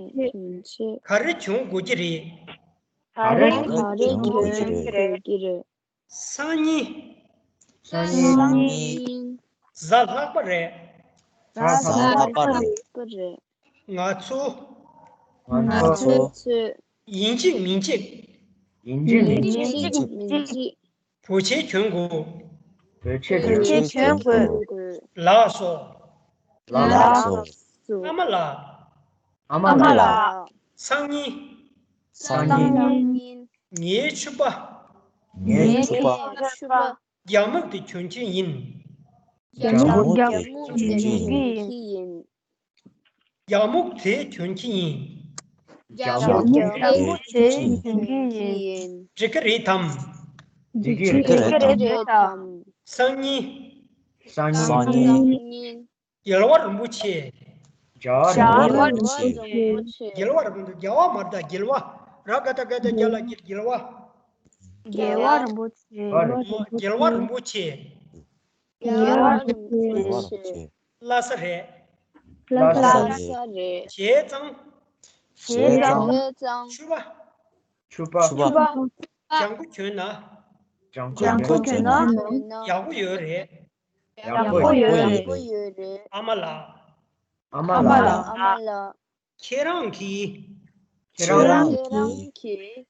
ག་རེ་གྱོན་དགོས་ཀྱི་རེད། ག་རེ་གྱོན་དགོས་ཀྱི་རེད། སང་ཉིན། སང་ཉིན། གཟའ་ལྷག་པ་རེད། གཟའ་ལྷག་པ་རེད། ང་ཚོ། ང་ཚོ། ཡིན་གཅིག་མིན་གཅིག་ཡིན་གཅིག་མིན་གཅིག་བོད་ཆས་གྱོན་དགོས། བོད་ཆས་གྱོན་དགོས། ལགས་སོ། ལགས་སོ། ཨ་མ་ལགས། ཨ་མ་ལགས། སང་ཉིན། སང་ཉིན། ངའི་ཕྱུ་པ། ངའི་ཕྱུ་པ། རྒྱ་སྨུག་དེ་གྱོན་གྱི་ཡིན། རྒྱ་སྨུག་དེ་གྱོན་གྱི་ཡིན། རྒྱ་སྨུག་དེ་གྱོན་གྱི་ཡིན། རྒྱ་སྨུག་དེ་གྱོན་གྱི་ཡིན། འགྲིག་གི་རེད་དམ། འགྲིག་གི་རེད་དམ། སང་ཉིན། སང་ཉིན། རྒྱལ་བ་རིན་པོ་ཆེ། རྒྱལ་བ་རིན་པོ་ཆེ། རྒྱལ་བ་རིན་པོ་ཆེ། རྒྱལ་བ་རིན་པོ་ཆེ། རྒྱལ་བ་མ་རེད་ད། རྒྱལ་བ། ར་ག་ད་ག་ད་རྒྱ་ལ་རྒྱལ། རྒྱལ་བ། རྒྱལ་བ་རིན་པོ་ཆེ། རྒྱལ་བ་རིན་པོ་ཆེ། རྒྱལ་བ་རིན་པོ་ཆེ། བླ་གཟའ་རེད། བླ་གཟའ་རེད། བྱས་ཙང་། བྱས་ཙང་། ཕྱུ་པ། ཕྱུ་པ། ལྗང་ཁུ་གྱོན་ན། ལྗང་ཁུ་གྱོན་ན། ཡག་པོ་ཡོད་རེད། ཡག་པོ་ཡོད་རེད། ཨ་མ་ལགས། ཨ་མ་ལགས། ཁྱེད་རང་གིས། ཁྱེད་རང་གིས།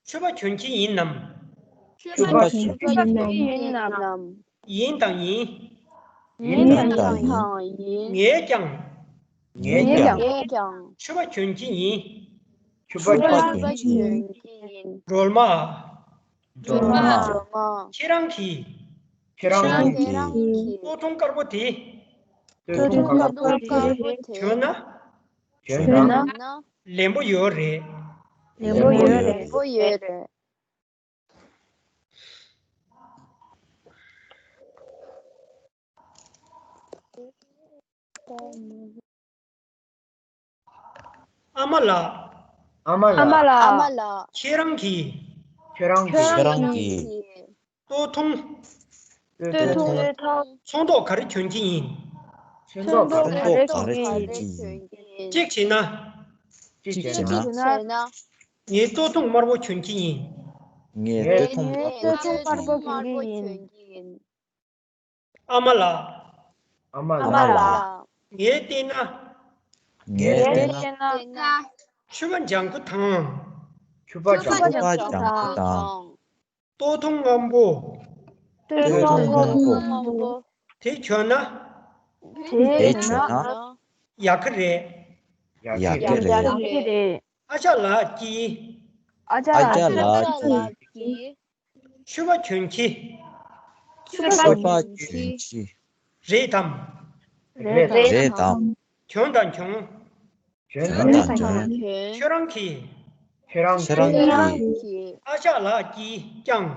ཕྱུ་པ་གྱོན་གྱི་ཡིན་ནམ། ཕྱུ་པ་གྱོན་གྱི་ཡིན་ནམ། ཡིན་དང་ཡིན། ཡིན་དང་ཡིན། ངས་ཀྱང་། ངས་ཀྱང་། ཕྱུ་པ་གྱོན་གྱི་ཡིན། ཕྱུ་པ་གྱོན་གྱི་ཡིན། སྒྲོལ་མ། སྒྲོལ་མ། ཁྱེད་རང་གིས། ཁྱེད་རང་གིས། སྟོད་ཐུང་དཀར་པོ་དེ། སྟོད་ཐུང་དཀར་པོ་དེ། གྱོན་ན། གྱོན་ན། ལེན་པོ་ཡོད་རེད། ལེན་པོ་ཡོད་རེད། ལེན་པོ་ཡོད་རེད། ཨ་མ་ལགས། ཨ་མ་ལགས། ཨ་མ་ལགས། ཁྱེད་རང་གིས། ཁྱེད་རང་གིས། ཁྱེད་རང་གིས། སྟོད་ཐུང་། སྟོད་ཐུང་། ཚོན་མདོག་ག་རེ་གྱོན་གྱི་ཡིན། ཚོན་མདོག་ག་རེ་གྱོན་གྱི་ཡིན། གཅིག་བྱས་ན། གཅིག་བྱས་ན། ངས་སྟོད་ཐུང་དམར་པོ་གྱོན་གྱི་ཡིན། ངས་སྟོད་ཐུང་དམར་པོ་གྱོན་གྱི་ཡིན། ཨ་མ་ལགས། ཨ་མ་ལགས། ངས་བལྟས་ན། ངས་བལྟས་ན། ཕྱུ་པ་ལྗང་ཁུ་དང་། ཕྱུ་པ་ལྗང་ཁུ་དང་། སྟོད་ཐུང་སྔོན་པོ། སྟོད་ཐུང་སྔོན་པོ། དེ་གྱོན་ན། དེ་གྱོན་ན། ཡག་གི་རེད། ཡག་གི་རེད། ཨ་ཅག་ལགས་ཀྱིས། ཨ་ཅག་ལགས་ཀྱིས། ཕྱུ་པ་གྱོན་གྱི། ཕྱུ་པ་གྱོན་གྱི། རེད་དམ། རེད་དམ། གྱོན་དང་གྱོན། གྱོན་དང་གྱོན། ཁྱོད་རང་གིས། ཁྱོད་རང་གིས། ཨ་ཅག་ལགས་ཀྱིས་ཀྱང་།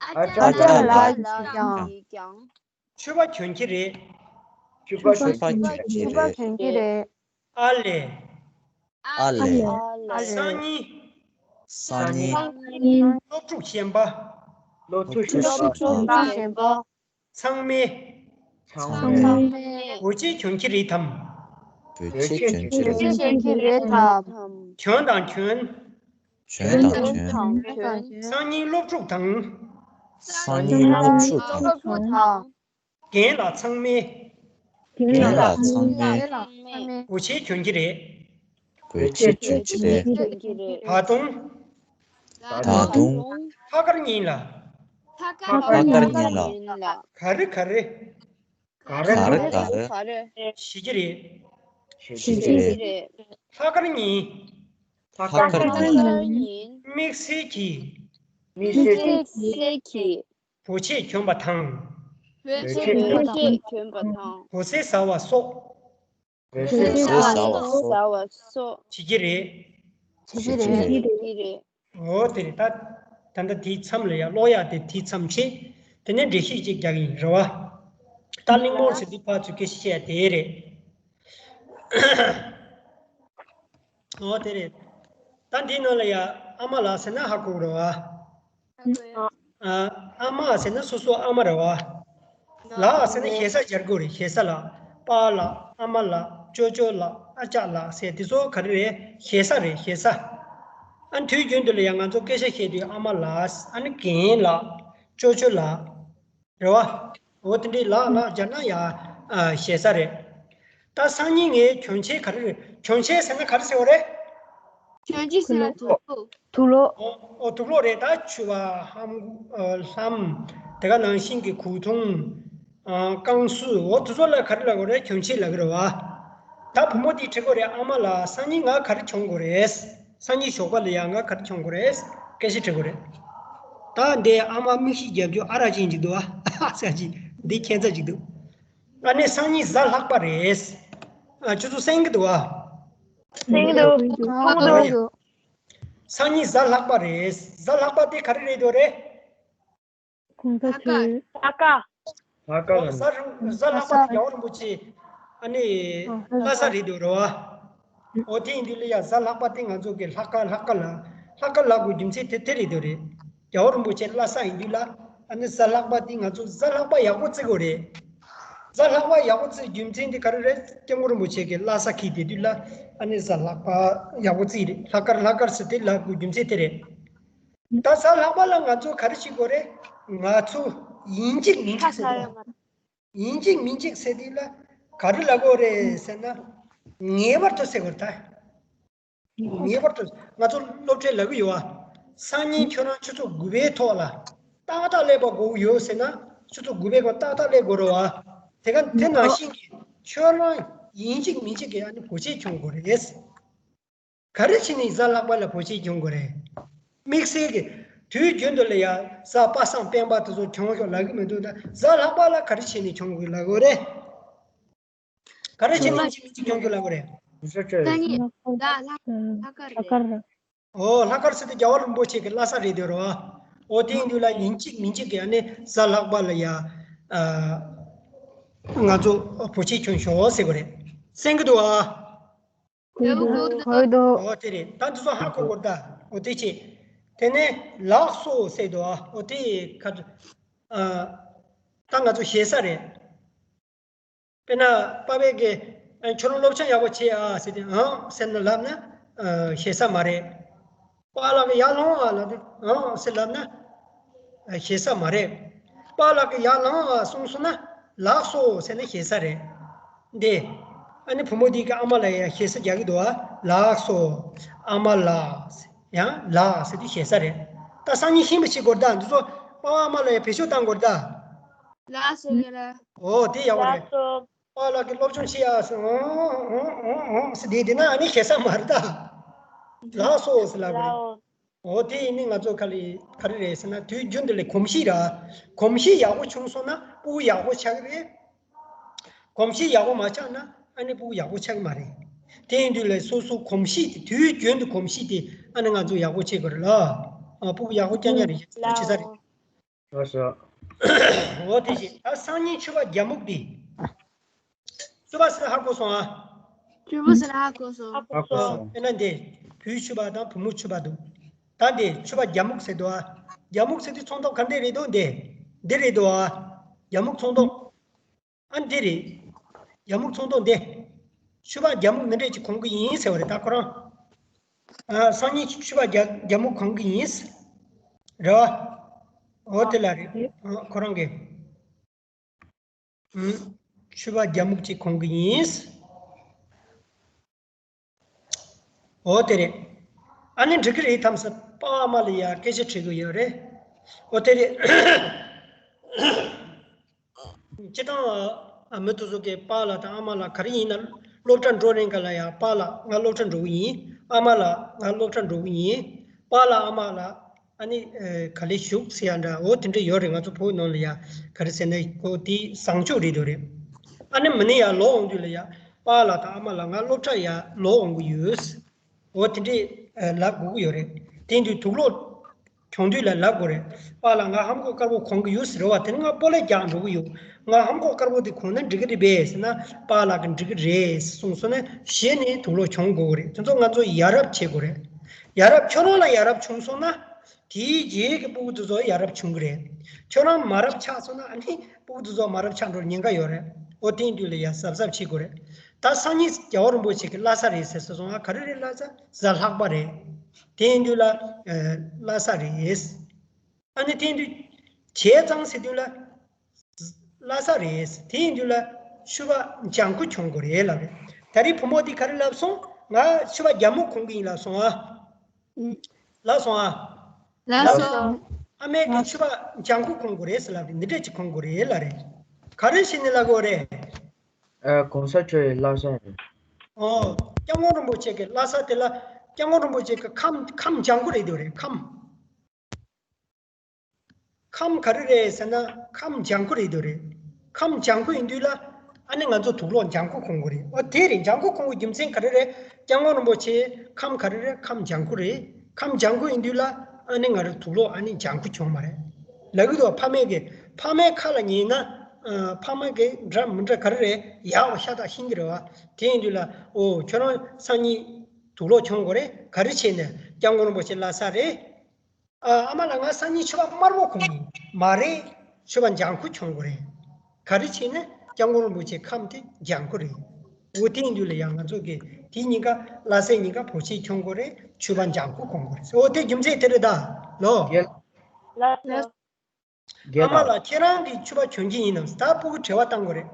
ཨ་ཅག་ལགས་ཀྱིས་ཀྱང་། ཕྱུ་པ་གྱོན་གྱི་རེད། ཕྱུ་པ་གྱོན་གྱི་རེད། ཨ་ལས། ཨ་ལས། སང་ཉིན། སང་ཉིན། སློབ་ཕྲུག་གཞན་པ། སློབ་ཕྲུག་གཞན་པ། ཚང་མས། ཚང་མས། བོད་ཆས་གྱོན་གྱི་རེད་དམ། བོད་ཆས་གྱོན་གྱི་རེད། བོད་ཆས་གྱོན་གྱི་རེད་དམ། གྱོན་དང་གྱོན། གྱོན་དང་གྱོན། སང་ཉིན་སློབ་ཕྲུག་དང་། སང་ཉིན་སློབ་ཕྲུག་དང་། རྒན་ལགས་ཚང་མས། རྒན་ལགས་ཚང་མས། བོད་ཆས་གྱོན་གྱི་རེད། བོད་ཆས་གྱོན་གྱི་རེད། ད་དུང་། ད་དུང་། ཐག་དཀར་ཉིན་ལ། ཐག་དཀར་ཉིན་ལ། ག་རེ་ག་རེ། ག་རེ་ག་རེ། བྱེད་ཀྱི་རེད། བྱེད་ཀྱི་རེད། ཐག་དཀར་ཉིན། ཐག་དཀར་ཉིན། དམིགས་བསལ་གྱིས། དམིགས་བསལ་གྱིས། བོད་ཆས་གྱོན་པ་དང་། བོད་ཆས་གྱོན་པ་དང་། འོད་ཟེར་བཟའ་བ་སོགས། འོད་ཟེར་བཟའ་བ་སོགས། བྱེད་ཀྱི་རེད། བྱེད་ཀྱི་རེད། འོ་དེ་རེད། ད་ད་ལྟ་དེའི་མཚམས་ལ་ཡ་ཀློག་ཡག་དེ་དེའི་མཚམས་བྱེད། དེ་ནས་འགྲེལ་བཤད་ཅིག་རྒྱག་གི་ཡིན། རེད་བ། ད་གླེང་མོལ་ཟེར་དུས་ཕར་ཚུར་སྐད་ཆ་བཤད་ཡག་དེ་རེད། འོ་དེ་རེད། ད་འདིའི་ནང་ལ་ཡ་ཨ་མ་ལགས་ཟེར་ན་ཧ་གོ་གི་རེད་བ། ཨ་མ་ཟེར་ན་སོ་སོ་ཨ་མ་རེད་བ། ལགས་ཟེར་ན་ཞེ་ས་སྦྱར་དགོས་རེད། ཞེ་ས་ལགས། པཱ་ལགས། ཨ་མ་ལགས། ཅོ་ཅོ་ལགས། ཨ་ཅག་ལགས་ཟེར་དེ་ཚོ་ག་རེ་རེད། ཞེ་ས་རེད། ཞེ་ས། ཨ་དུས་རྒྱུན་དུ་ལ་ཡང་ང་ཚོ་སྐད་ཆ་བཤད་དུས་ཨ་མ་ལགས། ཨ་ནི་རྒན་ལགས། ཅོ་ཅོ་ལགས། རེད་བ། འོ་དེ་འདྲའི་ལགས་ལགས་སྦྱར་ན་ཡང་ཞེ་ས་རེད། ད་སང་ཉིན་ངའི་གྱོན་ཆས་ག་རེ་རེད། གྱོན་ཆས་ཟེར་ན་ག་རེ་ཟེར་བ་རེད། གྱོན་ཆས་ཟེར་ན་དུག་ལོག་དུག་ལོག་ཨོ་ཨོ་དུག་ལོག་རེད། ད་ཕྱུ་པ། ལྷམ། ལྷམ། དེ་ག་ནང་བཞིན་གྱི་གོས་ཐུང་། རྐང་སུ། འོ་དེ་ཚོ་ལ་ག་རེ་ལབ་དགོས་རེད། གྱོན་ཆས་ལབ་ཀྱི་རེད་བ། ད་བུ་མོ་དེས་དྲི་དགོས་རེད། ཨ་མ་ལགས་སང་ཉིན་ང་ག་རེ་གྱོན་དགོས་རེད། སང་ཉིན་ཞོགས་པ་ལ་ཡ་ང་ག་རེ་གྱོན་དགོས་རེད། སྐད་ཆ་དྲི་དགོས་རེད། ད་འདི་ཨ་མ་མིག་ཤེལ་རྒྱབ་རྒྱུ་ཨ་རག་ཅན་ཅིག་འདུག་ཨ། ཨ་ཟེར་ཅིག་འདི་ཁྱད་མཚར་ཅིག་འདུག་ཨ་ནི་སང་ཉིན་གཟའ་ལྷག་པ་རེད། ཨ་ཁྱོད་ཚོ་གསན་གྱི་འདུག་ཨ། གསན་གྱི་འདུག་མཐོང་གི་འདུག་སང་ཉིན་གཟའ་ལྷག་པ་རེད། གཟའ་ལྷག་པ་དེ་ག་རེ་རེད་འདུག་རེད། གུང་ཐང་ཆོས། ལྷག་དཀར། ལྷག་དཀར། གཟའ་རིང་གཟའ་ལྷག་པ་དེ་རྒྱལ་བ་རིན་པོ་ཆེ། ཨ་ནི་ལྷ་ས་རེད་འདུག་རེད་བ། འོ་དེ་ཡིན་དུས་ལ་ཡ་གཟའ་ལྷག་པ་དེ་ང་ཚོ་གི་ལྷག་དཀར་ལྷག་དཀར་ལ་ལྷག་དཀར་ལབ་དགོས་རྒྱུ་མཚན་དེ་དེ་རེད་འདུག་རེད། རྒྱལ་བ་རིན་པོ་ཆེ་ལྷ་ས་ཡིན་དུས་ལ་ཨ་ནི་གཟའ་ལྷག་པ་དེ་ང་ཚོ་གཟའ་ལྷག་པ་ཡག་པོ་བརྩི་དགོས་རེད། གཟའ་ལྷག་པ་ཡག་པོ་བརྩི་རྒྱུ་མཚན་དེ་ག་རེ་རེད། སྐྱབས་མགོན་རིན་པོ་ཆེ་གི་ལྷ་ས་འཁེལ་བསྡད་དུས་ལ་ཨ་ནི་གཟའ་ལྷག་པ་ཡག་པོ་བརྩི་རེད། ལྷག་དཀར་ལྷག་དཀར་ཟེར་དེ་ལབ་དགོས་རྒྱུ་མཚན་དེ་རེད། ད་གཟའ་ལྷག་པ་ལ་ང་ཚོ་ག་རེ་བྱེད་དགོས་རེད། ང་ཚོ་ཡིན་གཅིག་མིན་གཅིག་ཟེར་དུས་ཡིན་གཅིག་མིན་གཅིག་ཟེར་དུས་ལ་ག་རེ་ལབ་དགོས་རེད་ཟེར་ན། ངེས་པར་དུ་ཟེར་དགོས་རེད་ད། ངེས་པར་དུ་ང་ཚོ་སློབ་གྲྭས་ལབ་ཀྱི་ཡོད་ཨ། སང་ཉིན་ཁྱོད་རང་ཆུ་ཚོད་དགུ་པའི་ཐོག་ལ་ཏག་ཏག་སླེབས་པ་དགོས་ཀྱི་ཡོད་ཟེར་ན། ཆུ་ཚོད་དགུ་པའི་སྐོར་ཏག་ཏག་སླེབས་དགོས་རེད་བ། དེ་ག་དེ་ནང་བཞིན་གྱི་ཁྱོད་རང་ཡིན་གཅིག་མིན་གཅིག་གི་ཨ་ནི་བོད་ཆས་གྱོན་དགོས་རེད། ག་རེ་བྱས་ནས་གཟའ་ལྷག་པ་ལ་བོད་ཆས་གྱོན་དགོས་རེད། དམིགས་བསལ་གྱི་དུས་རྒྱུན་དུ་ལ་ཡ་གཟའ་པ་སངས་སྤེན་པ་དེ་ཚོ་གྱོན་ཤོག་ལབ་ཀྱི་མི་འདུག་ད་གཟའ་ལྷག་པ་ལ་ག་རེ་བྱས་ནས་གྱོན་དགོས་ལབ་དགོས་རེད། ག་རེ་བྱས་ནས་ཡིན་གཅིག་མིན་གཅིག་གྱོན་དགོས་ལབ་དགོས་རེད། ས་ཆ་ས་ཉིད་ད་ལྷག་ལྷག་དཀར་རེད། ཨོ་ལྷག་དཀར་ཟེར་དུས་རྒྱལ་བ་རིན་པོ་ཆེ་གི་ལྷ་ས་རེད་འདུག་རོ། ཨོ་དེ་ཡིན་དུས་ལ་ཡིན་གཅིག་མིན་གཅིག་གི་ཨ་ནི་གཟའ་ལྷག་པ་ལ་ཡ། ཨ། ང་ཚོ་བོད་ཆས་གྱོན་ཤོག་ཟེར་དགོས་རེད། གསན་གྱི་འདུག་ཨ། ཡག་པོ་འདུག་འདུག་ཨོ་དེ་རེད། ད་འདི་ཚོ་ཧ་གོ་དགོས་ད། ཨོ་དེ་བྱས། དེ་ནས་ལགས་སོ་ཟེར་འདུག་ཨ། ཨོ་དེ་ཁ། ཨ། ད་ང་ཚོ་ཞེ་ས་རེད། དཔེར་ན་པ་ཕས་ཀྱིས་ཨ་ཁྱོད་རང་སློབ་སྦྱོང་ཡག་པོ་བྱེད་ཨ་ཟེར་ཏེ་ཨང་ཟེར་ན་ལབ་ན་ཨ་ཞེ་ས་མ་རེད། པཱ་ལགས་ཀྱིས་ཡར་ལོངས་ཨ་ལབ་དུས་ཨང་ཟེར་ལབ་ན་ཨ་ཞེ་ས་མ་རེད། པཱ་ལགས་ཀྱིས་ཡར་ལངས་ཨ་གསུངས་སོང་ན་ལགས་སོ་ཟེར་ན་ཞེ་ས་རེད། འདི་ཨ་ནི་བུ་མོ་འདི་གི་ཨ་མ་ལ་ཡང་ཞེ་ས་རྒྱག་གི་འདུག་ཨ། ལགས་སོ། ཨ་མ་ལགས། ཡང་ལགས་ཟེར་དུས་ཞེ་ས་རེད། ད་སང་ཉིན་ཤེས་པ་ཞིག་དགོས་རེད་ད། འདི་ཚོ་པཱ་ཨ་མ་ལ་ཡང་བེད་སྤྱོད་བཏང་དགོས་རེད་ད། ལགས་སོ་ཡ་ར། ཨོ་དེ་ཡག་པོ་རེད། ལགས་སོ། པཱ་ལགས་ཀྱིས་སློབ་སྦྱོང་བྱེད་ཡག་ཟེར་ཨོ་ཨོ་ཨོ་ཨོ་ཟེར་དེ་དེ་ན་ཨ་ནི་ཞེ་ས་མ་རེད་ད། ལགས་སོ་ཟེར་ལབ་རེད། ལགས་སོ། ཨོ་དེ་ཡིན་ནི་ང་ཚོ་ག་ལེ་ག་རེ་རེད་ཟེར་ན་དུས་རྒྱུན་དུ་ལས་གོམས་གཤིས་ར། གོམས་གཤིས་ཡག་པོ་བྱུང་སོང་ན་སྤུ་གུ་ཡག་པོ་ཆགས་ཀྱི་རེད། གོམས་གཤིས་ཡག་པོ་མ་ཆགས་ན་ཨ་ནི་སྤུ་གུ་ཡག་པོ་ཆགས་ཀྱི་མ་རེད། དེ་ཡིན་དུས་ལས་སོ་སོ་གོམས་གཤིས་དེ་དུས་རྒྱུན་དུ་གོམས་གཤིས་དེ་ཨ་ནི་ང་ཚོ་ཡག་པོ་བྱེད་དགོས་རེད་ལ། ཨ་སྤུ་གུ་ཡག་པོ་རྐྱང་རྐྱང་རེད་ཤག་ཆེ་ས་རེད། ལགས་སོ། འོ་དེ་བཞིན་ད་སང་ཉིན་ཕྱུ་པ་རྒྱ་སྨུག་འདི། ཕྱུ་པ་ཟེར་ཧ་གོ་སོང་ཨ། ཕྱུ་པ་ཟེར་ཧ་གོ་སོང་། ཧ་གོ་སོང་། དཔེར་ན་འདི་བུ་ཕྱུ་པ་དང་བུ་མོ་ཕྱུ་པ་འདུག་ད་འདི་ཕྱུ་པ་རྒྱ་སྨུག་ཟེར་འདུག་ཨ། རྒྱ་སྨུག་ཟེར་དུས་ཚོང་ཐོག་ག་འདྲ་རེད་འདུག་འདི། འདི་རེད་འདུག་ཨ། རྒྱ་སྨུག་ཚོང་ཐོག་ཨ་འདི་རེད། རྒྱ་སྨུག་ཚོང་ཐོག་འདི། ཕྱུ་པ་རྒྱ་སྨུག་འདི་འདྲས་ཅིག་གོན་གི་ཡིན་ཟེར་བ་རེད་ད་ཁོ་རང་། ཨ་སང་ཉིན་ཕྱུ་པ་རྒྱ་རྒྱ་སྨུག་གོན་གི་ཡིན། རེད་བ། འོ་དེ་ལ་རེད། ཨ་ཁོ་རང་གིས། ཨུམ། ཕྱུ་པ་རྒྱ་སྨུག་ཅིག་གོན་གི་ཡིན། འོ་དེ་རེད། ཨ་ནི་འགྲིག་གི་རེད་དམ་ཟེར་པཱ་ཨ་མ་ལ་ཡ་སྐད་ཆ་དྲི་གི་ཡོད་རེད། འོ་དེ་རེད། སྤྱིར་བཏང་ཨ་མི་དེ་ཚོ་གིས་པཱ་ལགས་དང་ཨ་མ་ལགས་ག་རེ་ཡིན་ན་སློབ་གྲྭ་འགྲོ་རན་ག་ལ་ཡ་པཱ་ལགས་ང་སློབ་གྲྭ་འགྲོ་གི་ཡིན། ཨ་མ་ལགས་ང་སློབ་གྲྭ་འགྲོ་གི་ཡིན། པཱ་ལགས་ཨ་མ་ལགས་ཨ་ནི་ཨེ་ག་ལེ་བཞུགས་ཟེར་ཡ་འདྲ་འོ་དེ་འདྲ་ཡོད་རེད། ང་ཚོ་བོད་ནང་ལ་ཡ་ག་རེ་ཟེར་ན་ཁོ་དེ་བཟང་སྤྱོད་རེད་འདུག་རེད། ཨ་ནི་མི་ནི་ཡ་ལོག་འོང་དུས་ལ་ཡ་པཱ་ལགས་དང་ཨ་མ་ལགས་ང་སློབ་གྲྭ་ཡ་ལོག་འོང་གི་ཡོད། འོ་དེ་འདྲས་ལབ་དགོས་ཀྱི་ཡོད་རེད། དེ་དུས་དུག་ལོག་གྱོན་དུས་ལ་ལབ་དགོས་རེད། པཱ་ལགས་ང་ལྷམ་གོག་དཀར་པོ་གོན་གྱི་ཡོད་ཟེར་བ་དེ་ནི་ང་སྤོ་ལོ་རྒྱག་འགྲོ་གི་ཡོད། ང་ལྷམ་གོག་དཀར་པོ་དེ་གོན་ན་འགྲིག་གི་རེད་པས་ཟེར་ན་པཱ་ལགས་ཀྱིས་འགྲིག་གི་རེད་གསུངས་སོང་ན་གཞི་ནས་དུག་ལོག་གྱོན་དགོས་ཀྱི་རེད། དེ་ཚོ་ང་ཚོ་ཡ་རབས་བྱེད་དགོས་རེད། ཡ་རབས་ཁྱོད་རང་ལ་ཡ་རབས་བྱུང་སོང་ན་དེའི་རྗེས་ཀྱི་སྤུ་གུ་དེ་ཚོ་ཡ་རབས་བྱུང་གི་རེད། ཁྱོད་རང་མ་རབས་ཆགས་སོང་ན་ཨ་ནི་སྤུ་གུ་དེ་ཚོ་མ་རབས་ཆགས་འགྲོ་ཉེན་ཁ་ཡོད་རེད། འོ་དེ་ཡིན་དུས་ལ་ཡ་གཟབ་གཟབ་བྱེད་དགོས་རེད། ད་སང་ཉིན་རྒྱལ་བ་རིན་པོ་ཆེ་གི་བླ་གཟའ་རེད་ཟེར་སོང་ཨ། ག་རེ་རེད་བླ་གཟའ། གཟའ་ལྷག་པ་རེད། དེ་ཡིན་དུས་ལ་ཨ་བླ་གཟའ་རེད། ཨ་ནི་དེ་ཡིན་དུས་བྱས་ཙང་ཟེར་དུས་ལ་བླ་གཟའ་རེད། དེ་ཡིན་དུས་ལ་ཕྱུ་པ་ལྗང་ཁུ་གྱོན་དགོས་རེད་ལབ་རེད། ད་རེས་བུ་མོ་དེ་ག་རེ་ལབ་སོང་། ང་ཕྱུ་པ་རྒྱ་སྨུག་གོན་གི་ཡིན་ལབ་སོང་ཨ། ལབ་སོང་ཨ། ལབ་སོང་། ཨ་མས་ཀྱིས་ཕྱུ་པ་ལྗང་ཁུ་གོན་དགོས་རེད་ཟེར་ལབ་རེད། འདི་འདྲས་ཅིག་གོན་དགོས་རེད་ལབ་རེད། ག་རེ་བྱས་ནས་ལབ་དགོས་རེད། ཨ་གོང་ས་མཆོག་གི་བླ་གཟའ་རེད། ཨོ། སྐྱབས་མགོན་རིན་པོ་ཆེ་གི་བླ་གཟའ་དེ་ལ་སྐྱབས་མགོན་རིན་པོ་ཆེ་གི་ཁམས་ཁམས་ལྗང་ཁུ་རེད་འདུག་རེད་ཁམས། ཁམས་ག་རེ་རེད་ཟེར་ན་ཁམས་ལྗང་ཁུ་རེད་འདུག་རེད། ཁམས་ལྗང་ཁུ་ཡིན་དུས་ལ་ཨ་ནི་ང་ཚོ་དུག་ལོག་ལྗང་ཁུ་གོན་དགོས་རེད། ཨོ་དེ་རེད། ལྗང་ཁུ་གོན་དགོས་རྒྱུ་མཚན་ག་རེ་རེད། སྐྱབས་མགོན་རིན་པོ་ཆེ་ཁམས་ག་རེ་རེད། ཁམས་ལྗང་ཁུ་རེད། ཁམས་ལྗང་ཁུ་ཡིན་དུས་ལ་ཨ་ནི་ང་རང་དུག་ལོག་ཨ་ནི་ལྗང་ཁུ་གྱོན་མ་རེད། ལབ་གི་འདུག་ཕ་མས་གི་ཕ་མའི་ཁ་ལ་ཉན་ན་ ཕ་མ་གི་འདྲ་མི་འདྲ་ག་རེ་རེད། ཡག་པོ་ཤ་སྟག་ཤེས་ཀྱི་རེད་བ། དེ་ཡིན་དུས་ལ་ཨོ་ཁྱོད་རང་སང་ཉིན་དུག་ལོག་གྱོན་དགོས་རེད། ག་རེ་བྱས་ནས་སྐྱབས་མགོན་རིན་པོ་ཆེ་བླ་གཟའ་རེད། ཨ་ཨ་མ་ལགས་ང་སང་ཉིན་མཆོད་པ་དམར་པོ་གོན་གྱི་ཡིན། མ་རེད། མཆོད་པ་ལྗང་ཁུ་གྱོན་དགོས་རེད། ག་རེ་བྱས་ནས་སྐྱབས་མགོན་རིན་པོ་ཆེ་ཁམས་དེ་ལྗང་ཁུ་རེད། འོ་དེ་ཡིན་དུས་ལ་ཡང་ང་ཚོ་གི་དེ་གཉིས་ཀ་བླ་གཟའ་གཉིས་ཀ་བོ་ཆས་གྱོན་དགོས་རེད། མཆོད་པ་ལྗང་ཁུ་གོན་དགོས་རེད། འོ་དེ་རྒྱུ་མཚན་དེ་རེད་ད། ལོ། རྒན་ལགས། ཨ་མ་ལགས་ཁྱེད་རང་གིས་མཆོད་པ་གྱོན་གྱི་ཡིན་ནམ་ད་སྤུ་གུ་དྲི་བ་བཏང་དགོས་རེད།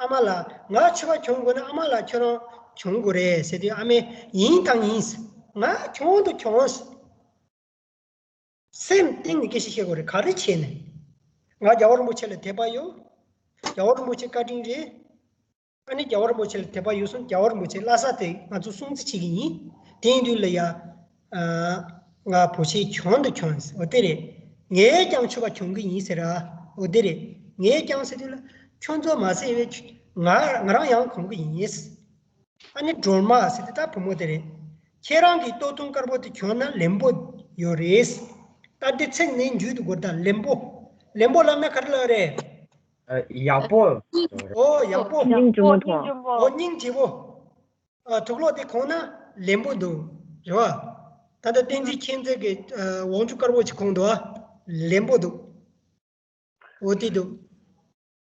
ཨ་མ་ལགས་ང་མཆོད་པ་གྱོན་དགོས་ན་ཨ་མ་ལགས་ཁྱོད་རང་གྱོན་དགོས་རེད་ཟེར་དུས་ཨ་མས་ཡིན་དང་ཡིན། ང་གྱོན་དུ་གྱོན། སེམས་གཏིང་ནས་སྐད་ཆ་བཤད་དགོས་རེད། ག་རེ་བྱས་ནས། ང་རྒྱལ་བ་རིན་པོ་ཆེ་ལ་དད་པ་ཡོད། རྒྱལ་བ་རིན་པོ་ཆེ་བཀའ་དྲིན་རེད། ཨ་ནི་རྒྱལ་བ་རིན་པོ་ཆེ་ལ་དད་པ་ཡོད་སོང་། རྒྱལ་བ་རིན་པོ་ཆེ་བླ་གཟའ་དེ་ང་ཚོ་སྲུང་བརྩི་བྱེད་ཀྱི་ཡིན། དེ་ཡིན་དུས་ལ་ཡ། ཨ། ང་བོ་ཆས་གྱོན་དུ་གྱོན། འོ་དེ་རེད། ངས་ཀྱང་མཆོད་པ་གྱོན་གྱི་ཡིན་ཟེར་ར། འོ་དེ་རེད། ངས་ཀྱང་ཟེར་དུས་ལ་ཁྱོད་ཚོ་མ་ཟེར་བས། ང་ང་རང་ཡང་གོན་གྱི་ཡིན། ཨ་ནི་སྒྲོལ་མ་ཟེར་དེ་ད་བུ་མོ་དེ་རེད། ཁྱེད་རང་གི་སྟོད་ཐུང་དཀར་པོ་དེ་གྱོན་ན་ལེན་པོ་ཡོད་རེད། ད་འདི་ཚིག་ནི་འཇུས་དུ་དགོས་ད། ལེན་པོ། ལེན་པོ་ལབ་ན་ག་རེ་ལབ་རེད། ཨ། ཡག་པོ། ཨོ་ཡག་པོ། སྙིང་རྗེ་མོ་མཐོང་། ཨོ་སྙིང་རྗེ་པོ། ཨ། དུག་ལོག་དེ་གོན་ན་ལེན་པོ་འདུག་རེད་བ། ད་ལྟ་བསྟན་འཛིན་མཁྱེན་བརྩེ་གི་ཨ་འོག་འཇུག་དཀར་པོ་ཅིག་གོན་འདུག་ཨ། ལེན་པོ་འདུག་འོ་དེ་འདུག་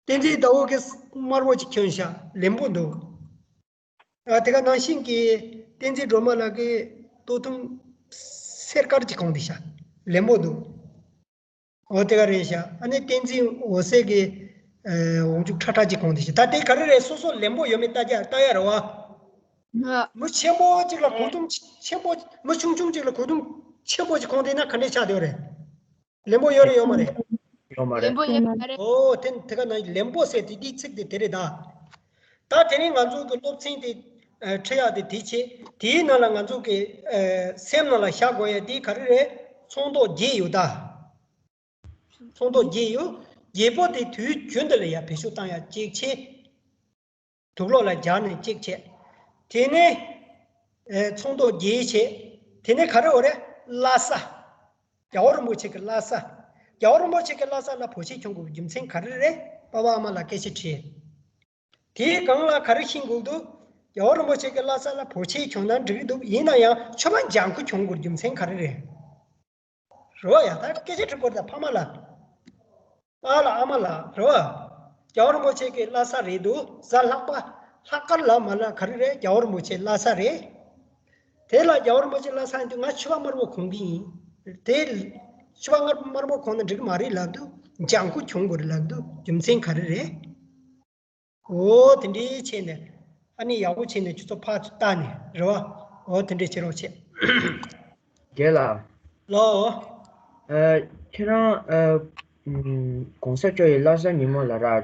བསྟན་འཛིན་ཟླ་འོད་ཀྱིས་དམར་པོ་ཅིག་གྱོན་ཤག་ལེན་པོ་འདུག་ཨ་དེ་ག་ནང་བཞིན་གྱི་བསྟན་འཛིན་སྒྲོལ་མ་ལགས་ཀྱིས་སྟོད་ཐུང་སེར་དཀར་ཅིག་གོན་བསྡད་ཤག་ལེན་པོ་འདུག་འོ་དེ་ག་རེད་ཤག་ཨ་ནི་བསྟན་འཛིན་འོད་ཟེར་གྱིས་ཨ་འོག་འཇུག་ཁྲ་ཁྲ་ཅིག་གོན་བསྡད་ཤག་ད་དེ་ག་རེ་རེད། སོ་སོ་ལེན་པོ་ཡོད་མེད་ལྟ་རྒྱ་ལྟ་ཡ་རེད་བ། ང་། མི་ཆེན་པོ་གཅིག་ལ་གོས་ཐུང་ཆེན་པོ། མི་ཆུང་ཆུང་གཅིག་ལ་གོས་ཐུང་ཆེན་པོ་ཅིག་གོན་བསྡད་ན་ག་འདྲས་ཆགས་བསྡད་ཡོད་རེད། ལེན་པོ་ཡོད་རེད་ཡོད་མ་རེད། ཡོད་མ་རེད། ལེན་པོ་ཡོད་མ་རེད། ཨོ་དེ་དེ་ག་ན་ལེན་པོ་ཟེར་དེ་དེའི་ཚིག་དེ་དེ་རེད་ད། ད་དེ་རིང་ང་ཚོ་གི་སློབ་ཚན་དེ་ཨ་ཁྲིད་ཡག་དེ་དེ་བྱེད། དེའི་ནང་ལ་ང་ཚོ་གི་ཨ་སེམས་ནང་ལ་བཞག་དགོས་ཡ་དེ་ག་རེ་རེད། ཚོན་མདོག་བརྒྱད་ཡོད་ད། ཚོན་མདོག་བརྒྱད་ཡོད། བརྒྱད་པོ་དེ་དུས་རྒྱུན་དུ་ལ་ཡ་བེད་སྤྱོད་བཏང་ཡ་གཅིག་བྱེད། དུག་ལོག་ལ་སྦྱར་ནས་གཅིག་བྱས། དེ་ནས་ཨེ་ཚོན་མདོག་བརྒྱད་བྱས། དེ་ནས་ག་རེ་ཡོད་རེད། བླ་གཟའ། རྒྱལ་བ་རིན་པོ་ཆེ་གི་བླ་གཟའ། རྒྱལ་བ་རིན་པོ་ཆེ་གི་བླ་གཟའ་ལ་བོ་ཆས་གྱོན་དགོས་པའི་རྒྱུ་མཚན་ག་རེ་རེད། པ་ཕ་ཨ་མ་ལ་སྐད་ཆ་དྲིས། དེའི་སྒང་ལ་ག་རེ་ཤེས་དགོས་འདུག་རྒྱལ་བ་རིན་པོ་ཆེ་གི་བླ་གཟའ་ལ་བོ་ཆས་གྱོན་ན་འགྲིག་གི་འདུག་ཡིན་ན་ཡང་མཆོད་པ་ལྗང་ཁུ་གྱོན་དགོས་རྒྱུ་མཚན་ག་རེ་རེད། རེད་བ། ཡ་ད་སྐད་ཆ་དྲི་དགོས་ད་ཕ་མ་ལ། པཱ་ལགས་ཨ་མ་ལགས་རེད་བ། རྒྱལ་བ་རིན་པོ་ཆེ་གི་བླ་གཟའ་རེད་འདུག་གཟའ་ལྷག་པ། ལྷག་དཀར་ལ་མ་ལ་ག་རེ་རེད། རྒྱལ་བ་རིན་པོ་ཆེ་བླ་གཟའ་རེད། དེ་ལ་རྒྱལ་བ་རིན་པོ་ཆེ་བླ་གཟའ་ཡིན་དུས་ང་མཆོད་པ་དམར་པོ་གོན་གི་ཡིན། དེ་མཆོད་པ་དམར་པོ་གོན་ན་འགྲིག་གི་མ་རེད་ལབ་འདུག་ལྗང་ཁུ་གྱོན་དགོས་རེད་ལབ་འདུག་རྒྱུ་མཚན་ག་རེ་རེད། འོ་དེ་འདྲའི་བྱས་ནས་ཨ་ནི་ཡག་པོ་བྱས་ནས་ཁྱོད་ཚོ་ཕར་ཚུར་བལྟ་ནས་རེད་བ། འོ་དེ་འདྲའི་བྱེད་རོགས་བྱེད། རྒན་ལགས། ལོ། ཨ་ཁྱེད་རང་ཨ་ཨམ་གོང་ས་མཆོག་གི་བླ་གཟའ་ཉི་མ་ལ་ར་